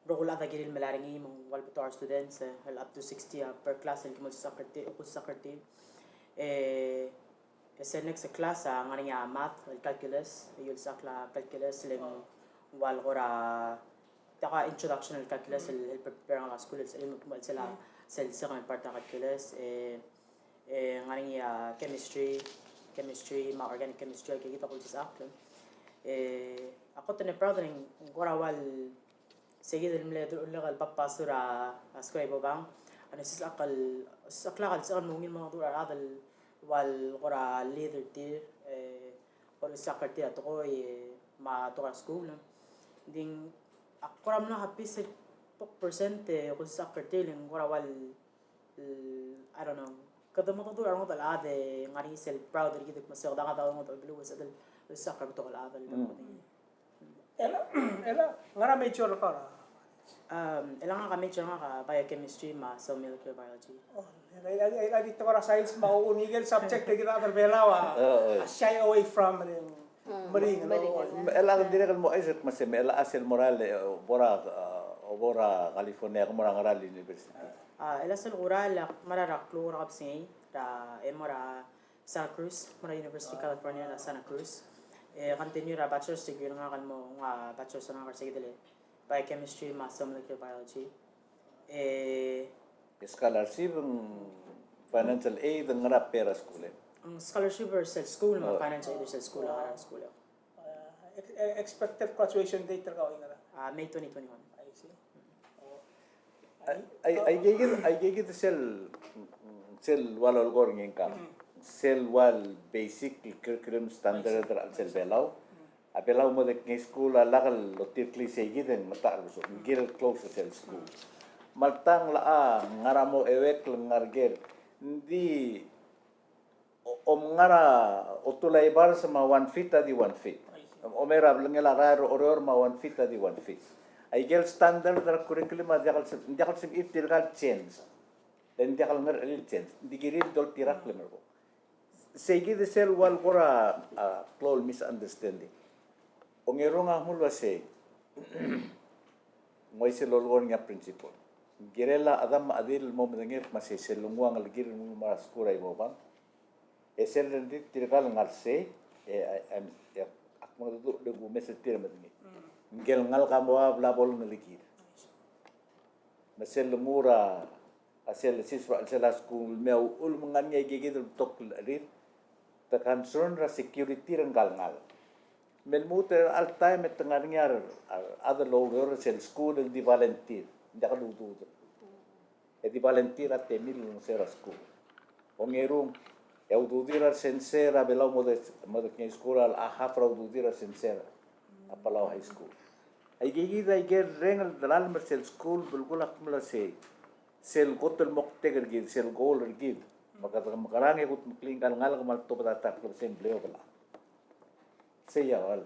rokui el chad a kirir el melai er ngii, me ng ua el betok a re students, e, el up to sixty, a, per class el ki mo olsisechakl er tir, kulsisechakl er tir. E, e sel next class a ngar er ngii a math, el calculus, e olsisechakl a calculus, le ng ua el kora, tia ko a introduction el calculus, el, el prepare er a skuul, el, el, el sel, sel second part er a calculus, e, e ngar er ngii a chemistry, chemistry, me a organic chemistry, a ikeikid a kulsisechakl. E a kot el mle proud el ng kora ua el seikid el mle dululek el papasu er a skuul er a Ibobang. A ng osisechakl, osisechakl el sel mo ungil el mo dmu er a rechad el ua el kora leader er tir, e, kora osisechakl er tir a tekoi, e, me a tekoi er a skuul. Ng di ng, ak kora mlo happy sel bek percent, e, kora osisechakl er tir, le ng kora ua el, I don't know. Kede mo dmu er a rengud el chad e ng ngar er ngii sel proud er kid el kmo se kede ngak a rengud el beluu e sebeched el osisechakl er a betok el chad el. Mm. Ela, ela, ngera major er kau er a? Um, ela ngak a major er ngak a biochemistry me a cell molecular biology. Oh, ela, ela, ela, ela di tekoi er a science me a ua ngii el subject er kid el chad er a Belau a, oh, oh, a shy away from, e, meringel, meringel, oh, oh. Ela dirrek el mo isek me se me ela a sel mo er a le, e, bo er a, e, bo er a California, ke mo er a ngera el university? A, ela sel kora el ak mera er a klou er a kebesengei, er a, e mo er a Santa Cruz, mo er a University of California er a Santa Cruz. E continue er a bachelor's degree er ngak el mo, ng ua bachelor's er ngak er seikid el biochemistry me a cell molecular biology. E scholarship, ng financial aid, ng ngera a pay er a skuul e? Ng scholarship er sel skuul, me a financial aid er sel skuul, a ngar er a skuul. Uh, ex-, e-, expected graduation date er kau a ngera? A, May twenty twenty-one. I see. Ai, ai, aikeikid, aikeikid sel, sel ua lolekoi er ngii ngka. Sel ua el basic curriculum standard er a chelsel Belau. A Belau Modekngei School a lak lotireklii seikid e ng metacherbesul. Ng kirel close sel school. Me alta ng locha ngar a mo euek el ngar ker. Ng di o-, om ngar a otul a ibars me a one feet a di one feet. Om er a belngel a rael er a Oreor me a one feet a di one feet. Aikel standard er a curriculum a diak el se-, diak el sebechir tirka el change. Le ng diak el ngerechelir el change. Ng di kirir el doltirakl el mer kuk. Seikid sel ua el kora, a, klou el misunderstanding. Ongerung a kmo el uasei. Ng uaisei el lolekoi er ngii a principal. Ng kirel a chedam me a chedil el mo medengei el kmo sei sel lenguu a ngelekir el mo er a skuul er a Ibobang. E sel rengrir tirka el ngar sei, e, e, e, e, ak mengedecheduch el kumes er tir e medengei. Ngike el ngalek a mo ua bla bo lengelekir. Me sel lenguu er a, a sel, sel, sel a skuul me a uchul me ng ngar er ngii a ikakid el betok el cherir, te concern er a security er ngka el ngalek. Me lmuut er a chelecha el taem e te ngar er ngii a, a, a chad el oureor er sel skuul el di volunteer, ng diak el ududir. E di volunteer a temir el olengeseu er a skuul. Ongerung, e a ududir a resensei er a Belau Mode-, Modekngei School a locha half er a ududir a resensei er a Palau High School. Aikakid a ikel reng el delal me er sel skuul, belkul a kmo el uasei, sel kot el moktek er kid, sel goal er kid. Me kede mekerang e kudmeklii ngka el ngalek me a letobed a ta el klebesei e ng bleob el chad. Sei a ua el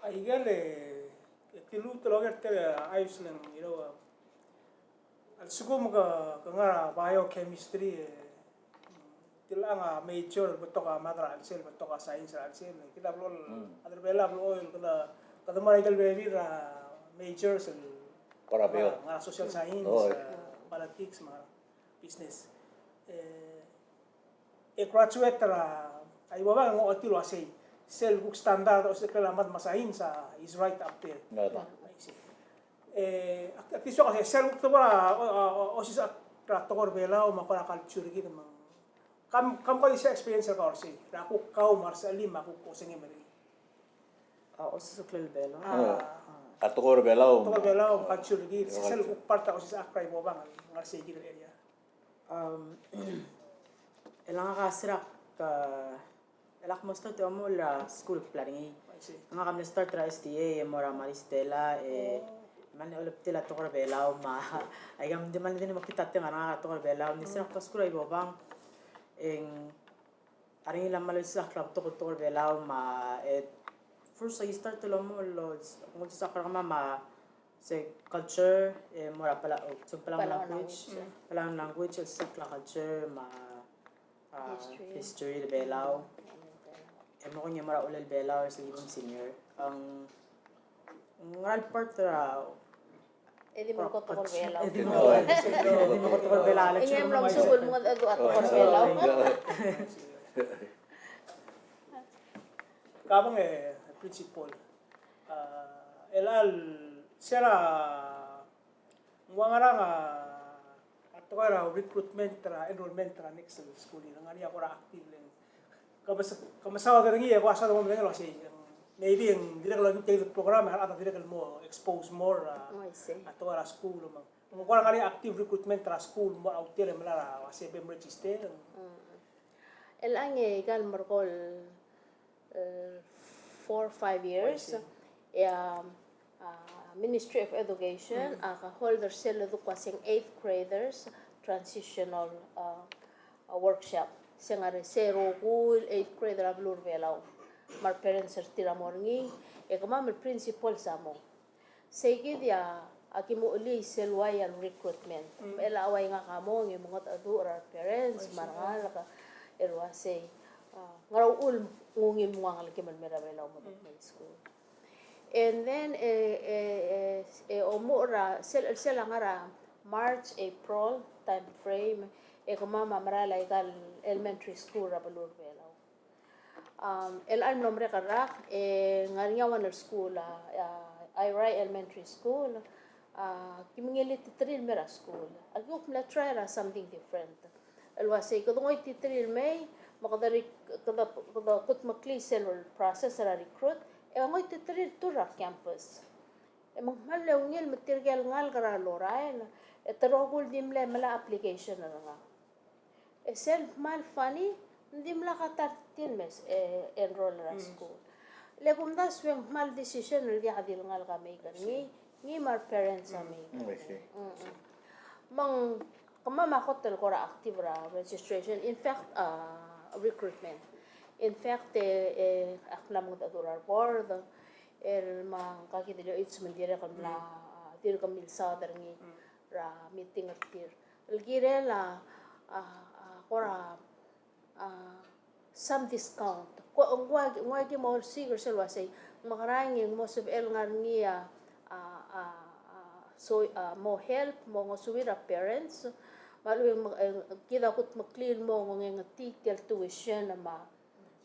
Aikel e, e te lmuut el oker er tia el chais el, you know, a lsekum ke, ke ngar er a biochemistry, e, tilechang a major el betok a math er a chelsel, betok a science er a chelsel. Kid a blo el, a chad er a Belau a blo el, kede, kede mo er aikel bebil er a majors el, ngar er a social science, e, politics, me a business. E, e graduate er a, a Ibobang e ng ochotii el uasei, sel kuk standard er a osisichakl er a math me a science a is right up there. Aisei. E, ak, ak di soak el uasei, sel kuk tebor a, o, o, o, osisichakl er a tekoi er a Belau me a kora culture er kid me ng. Kam, kam ko di share experience er kau er sei, er a kuk kau me a resechelim me a kuk osengem er ngii. A, osisichakl er a Belau. A, a tekoi er a Belau. Tekoi er a Belau, culture er kid, sel kuk part er a osisichakl er a Ibobang, ngar er sei kid el area. Um, e le ngak a sera, e, e le ak mo start e omuchel er a skuul el bla er ngii. Ngak a mle start er a S D A e mo er a Maris Stella e, me ng di olab tia el tekoi er a Belau me a, aika me ng di me ng di mo kid a teng a ngak a tekoi er a Belau, ng di sera a skuul er a Ibobang. E ng a ringel a mle osisichakl a betok el tekoi er a Belau me a, e, first I started el omuchel el, el osisichakl er kemam a, se culture, e, mo er a Palau, o, se Palau language, Palau language, el osisichakl a culture me a, a, history er a Belau. E mo er ngii e mo er a Olel Belau, se el kibong senior. Ng, ng ngera el part er a E di mo kot tekoi er a Belau. E di mo kot, e di mo kot tekoi er a Belau. Ngii a mlo mesuub el mengedecheduch a tekoi er a Belau. Kabong e, principal. A, el chelecha el sera, ng ua ngerang a, a tekoi er a recruitment er a enrollment er a next school year, ng ngar er ngii a kora active el Ke mes-, ke mesaod er ngii e ko a soad el mo medengei el uasei, maybe ng dirrek el okiu tia el program e a rechad a dirrek el mo expose more, a, a tekoi er a skuul, me ng kora ngar er ngii a active recruitment er a skuul mo er a ultutelel e melai er a uasei bem register. Chelechang e ikal merekong el, e, four, five years, e a a Ministry of Education a ka hold er sel ledu el kmo se ng eighth graders transitional, a, a, workshop. Se ng ngar er sel rokui el eighth grader er a beluu er a Belau me a re parents er tir a mo er ngii, e kemam el principals a mo. Sei kid a, a ki mo chelii sel uai a recruitment. Me chelecha uai ngak a mong e mengedecheduch er a re parents me a rengalek el uasei, a, ngera uchul me ng ungil me ng ua ngelekem el mei er a Belau Modekngei School. And then, e, e, e, e omuchel er a, sel, sel a ngar er a March, April time frame, e kemam a merael a ikal elementary school er a beluu er a Belau. Um, chelecha el mlo merek el rak, e ngar er ngii a one el school, a, a, Airai Elementary School, a, ki mengelititerir el mei er a school. Aki kuk mla try er a something different. El uasei, kede ngoititerir el mei, me kede re-, kede, kede kudmeklii sel process er a recruit, e ngoititerir el tour er a campus. E me ng kmal ungil me tirke el ngalek er a lorael, e te rokui el di mle melai a application er ngak. E sel kmal funny, ng dimlak a ta er tir el mes, e, enroll er a skuul. Le kumdasu e ng kmal decision el diak di el ngalek a make er ngii, ngii me a re parents a make er ngii. Me ng kemam a kot el kora active er a registration. In fact, a, recruitment. In fact, e, e, ak mla mengedecheduch er a re board, el me ngka kid el Yoichi me ng dirrek el mla, dirk milsaod er ngii er a meeting er tir. El kirel a, a, a, kora, a, some discount. Ko, ng ua, ng ua ki mo osiik er sel uasei, mekerang e ng mo sebechel ngar er ngii a, a, a, a, so, a, mo help, mo ngosuir a parents, me a lechub e ng, e, kid a kutmeklii el mo ongengetii tia el tuition me a,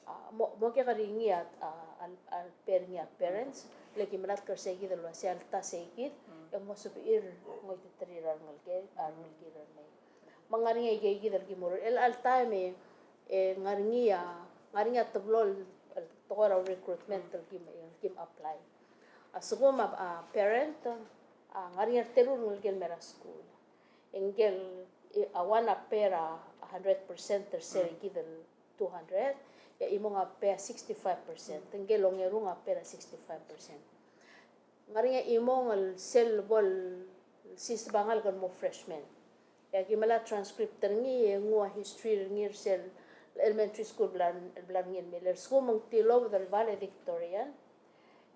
a, mo, mo kekerei ngii a, a, a, a pay er ngii a parents, le ki melatk er sei kid el uasei alta sei kid, e ng mo sebechir el ngoititerir a rengelekir, a rengelekir el mei. Me ng ngar er ngii a ikeikid el ki mo er, el chelecha el taem e, e ng ngar er ngii a, ngar er ngii a teblo el, el tekoi er a recruitment el kim, el kim apply. A lsekum a, a parent, a ngar er ngii a reteru el ngelekel el mei er a skuul. E ngike el, e, a one a pay er a hundred percent er sei kid el two hundred, e a chimong a pay er a sixty-five percent. Ngike el ongerung a pay er a sixty-five percent. Ngar er ngii a chimong el sel bo lsiseb a ngalek el mo freshman. E aki melai a transcript er ngii, e nguu a history er ngii er sel elementary school el bla, bla er ngii el mei. Le lsekum ng tilobed el valedictorian,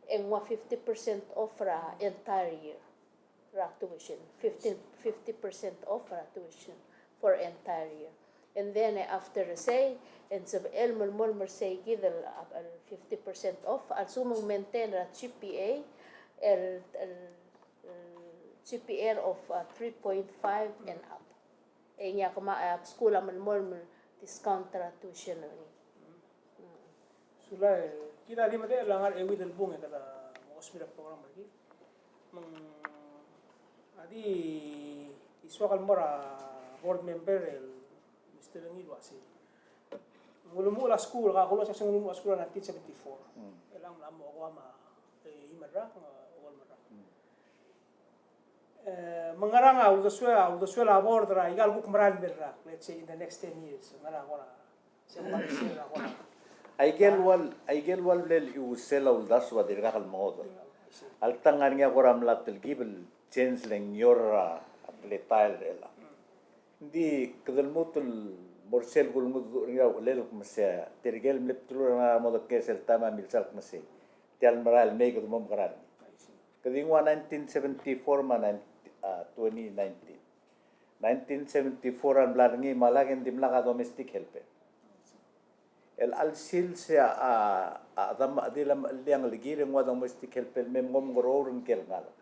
e nguu a fifty percent off er a entire year er a tuition. Fifteen, fifty percent off er a tuition for entire year. And then, eh, after sei, e ng sebechel el melemolem er sei kid el, el fifty percent off, a lsekum ng maintain er a G P A, el, el, el G P A of, uh, three point five and up. E ngii a kemam, eh, skuul a melemolem el discount er a tuition er ngii. Sulang, kid a di medechel a ngar er a euid el bung e kede mo ousbech er a program er kid. Me ng, a di, di soak el mo er a board member el Mister Ngirwasi. Ng ulemuchel a skuul, ka kulo se ng ulemuchel a skuul er a nineteen seventy-four. Mm. E ng mla mo Guam, e, chim el rak, e, ua el mo er a rak. Mm. E, me ng ngerang a uldesuel, a uldesuel a board er a ikal kuk merael el mei el rak, let's say in the next ten years, ngera kora, se kora, se kora. Aikel ua, aikel ua el mle chiusel a uldasu a dirkak el mengodech. Alta ng ngar er ngii a kora mla telkib el change le ng ngior er a teletael er chelechang. Ng di kede lmuut el mo er sel kulengudech er ngii a uchelel el kmo sei, tirke el mle bdelul er a ngar er a modekngel sel taem a milsa el kmo sei, tia el merael el mei kede mo mekerang. Kede nguu a nineteen seventy-four me a nine-, a, twenty nineteen. Nineteen seventy-four a mla er ngii me a lak e ng dimlak a domestic helper. El chelecha el sils e a, a, a chedam me a chedil a mechelii a ngelekir e ng ua domestic helper el mei me ng omengeroul er ngike el ngalek.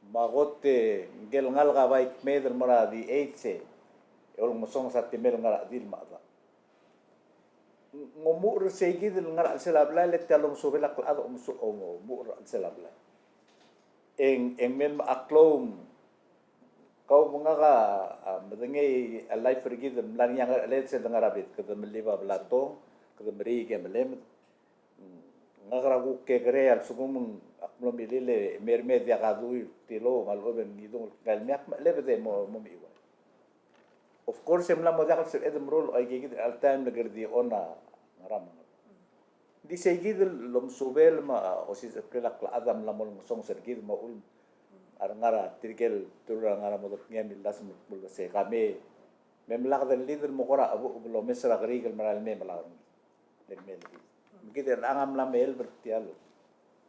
Me a kot e ngike el ngalek a bai kmeed el mo er a the age e olengesonges a temel ngar er a chedil me a chedam. Ng omuchel er sei kid el ngar er a chelsel a blai, le tia el omesubel a klechad a omuchel er a chelsel a blai. E ng, e ng mei el mecha klou, kau me ngak a, a, medengei a life er kid el mla er ngii a ngerecheled sel dengar er a bed, kede melib a blatong, kede meriik e melemed. Ngak er a kuk kekerei a lsekum ng ak mlo milil e mei er mei e diak a dui el tilou me a lechub e ng ngii dung el kengei el mei, ak mechelebed e mo, mo mechiuai. Of course, e mla mo diak el sebeched el meruul a ikeikid el chelecha el taem le kede di on a ngerang. Ng di sei kid el omesubel me a osisechekl a klechad a mla mo olengesonges er kid me a uchul a rengar er tirke el teru el ngar er a modekngel a millasem el kmo el uasei ka me, me mlak de lead el mo kora chebucheb el omes er a keriik el merael el mei me a lau er ngii. Me kid er chelechang a mla me help er tia el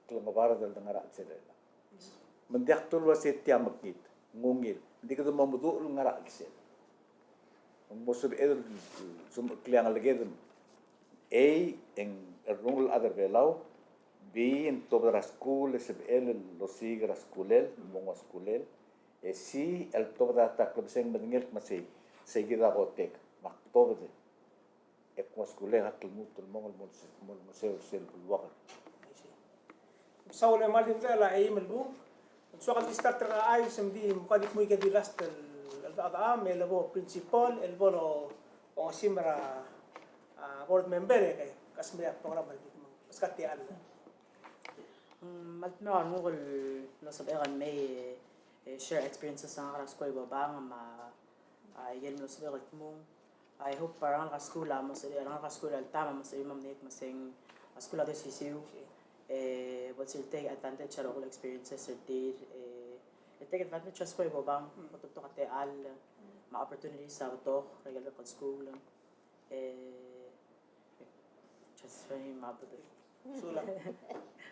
klengebard el dengar er a chelsel er chelechang. Me ng diak dulu el uasei tia mekngit, ng ungil. Ng di kede mo meduch el ngar er a chelsel. Ng mo sebeched el somecheklii a ngeleked. A, e ng cherrungel el chad er Belau. B, e ng tuobed er a skuul e sebechel el osiik er a skulel, el mo nguu a skulel. E C, el tuobed er a ta el klebesei e ng medengei el kmo sei, sei kid a kotek, me ak tuobed e e kmo a skulel a lmuut el mong el mo, mo, mo sel, sel beluak. Mesaul e mal di medechel a eim el bung. Ng soak el di start er a chais, me ng di, me ka di kmo ike di last el, el, el, me le bo principal, el bo longesim er a, a, board member, e ke, kasmei a program er kid me ng, beskak tia el. Mm, me a le dmeu a renguk el mlo sebechek el mei, e, share experiences er ngak er a skuul er a Ibobang me a, a, ikel mlo sebechek el dmung. I hope a rengalek er a skuul a mo sebechir, a rengalek er a skuul el ta me a mo sebechir me a mnei me se ng a skuul a di osisiu. E, bo lsebechir el take advantage er a rokui el experiences er tir, e, e take advantage er a skuul er a Ibobang, mm, me a betok a techall, mm, me a opportunities a betok er a ikel bek el skuul. E, just very much. Sulang.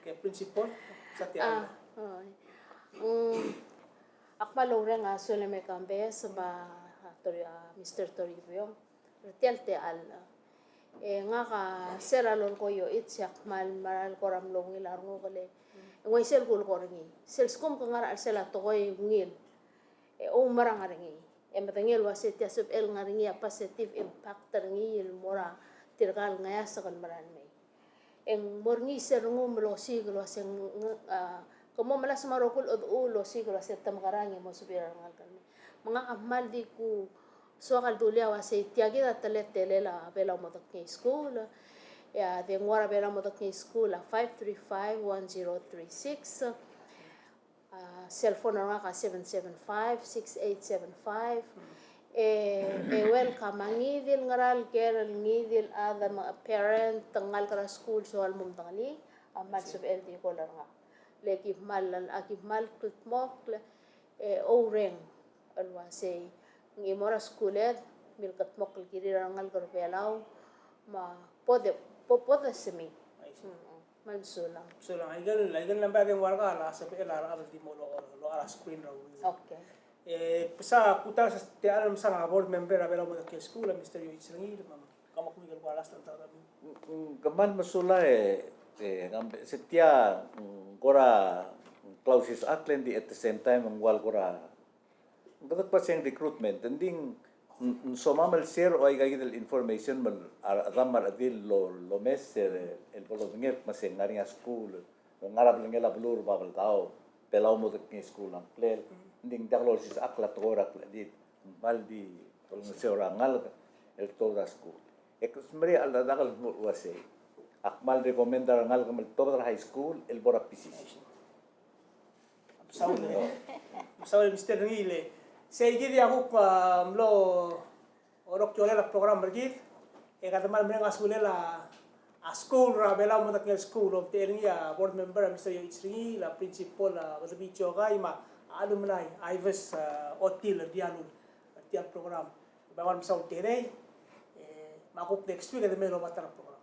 Okay, principal, sa tia. Ah, oh. Mm, ak kmal oureng a sulang me Kambes me a, a, Tori-, a, Mister Toribiong er tia el techall. E ngak a se er a lolekoi e ak kmal meral kora mlo ungil a renguk el, e ng uaisei el kulekoi er ngii. Sel lsekum ke ngar er a chelsel a tekoi e ungil, e oumerang er ngii. E medengei el uasei tia el sebechel ngar er ngii a positive impact er ngii el mo er tirka el ngeasek el mera el mei. E ng mo er ngii sel rengum el osiik el uasei ng, a, ke mo melasem a rokui el chedechuul el osiik el uasei te mekerang e mo sebechir a rengalek el mei. Me ngak a kmal di ku soak el dulii a uasei tia kid a teletelel a Belau Modekngei School. E a dengua er a Belau Modekngei School a five three five one zero three six. A, cell phone er ngak a seven seven five, six eight seven five. E, e welcome a ngii di el ngera el ker el ngii di el chad me a parent, ngalek er a skuul, soal mo medengelii, a kmal sebechel di call er ngak. Le ki kmal, a ki kmal kldmokl, e oureng el uasei ng chimo er a skuuled, milkedmokl el kirir a rengalek er Belau, me a bo de, bo, bo de semiu. I see. Mm, mm. Me a mesulang. Mesulang. Aikel, aikel number e ng ua ngak a sebechel a rechad el di mo lo, lo er a screen er a uriul. Okay. E, besa kuk ta er sel techall el msa a board member er a Belau Modekngei School, a Mister Yoichi Rengiil, me a Kemam, kuk el kora last el ta er a. Mm, mm, kmal mesulang e, e, ngam, se tia, mm, kora, mm, clauses a klendi at the same time, ng ua el kora, ng kede kmo se ng recruitment, ng di ng, ng somam el share a ua ika kid el information me a rechedam me a rechedil el lo, lomes er el bo lodengei el kmo se ng ngar er ngii a skuul, ngar er a belngel a beluu er a Babeldaob, Belau Modekngei School a ngklel, ng di ng diak lolsisechakl a tekoi er a klechelid, ng kmal di olengeseu er a rengalek el tuobed er a skuul. E ke smeriar a cheldecheduch el dmu el uasei, ak kmal recommend er a rengalek me le tuobed er a high school el bo er a P C C. Mesaul, mesaul Mister Rengiil. Sei kid a kuk, a, mlo orrekedii a program er kid, e kede kmal mereng a sulel a, a skuul er a Belau Modekngel School, el omtechei er ngii a board member a Mister Yoichi Rengiil, a principal a Bedebii Jokai, me a alumni Ives, a, Otil er tia el, er tia el program. Bai ua mesaul Terei, e, me a kuk next week e de mei el oba ta er a program.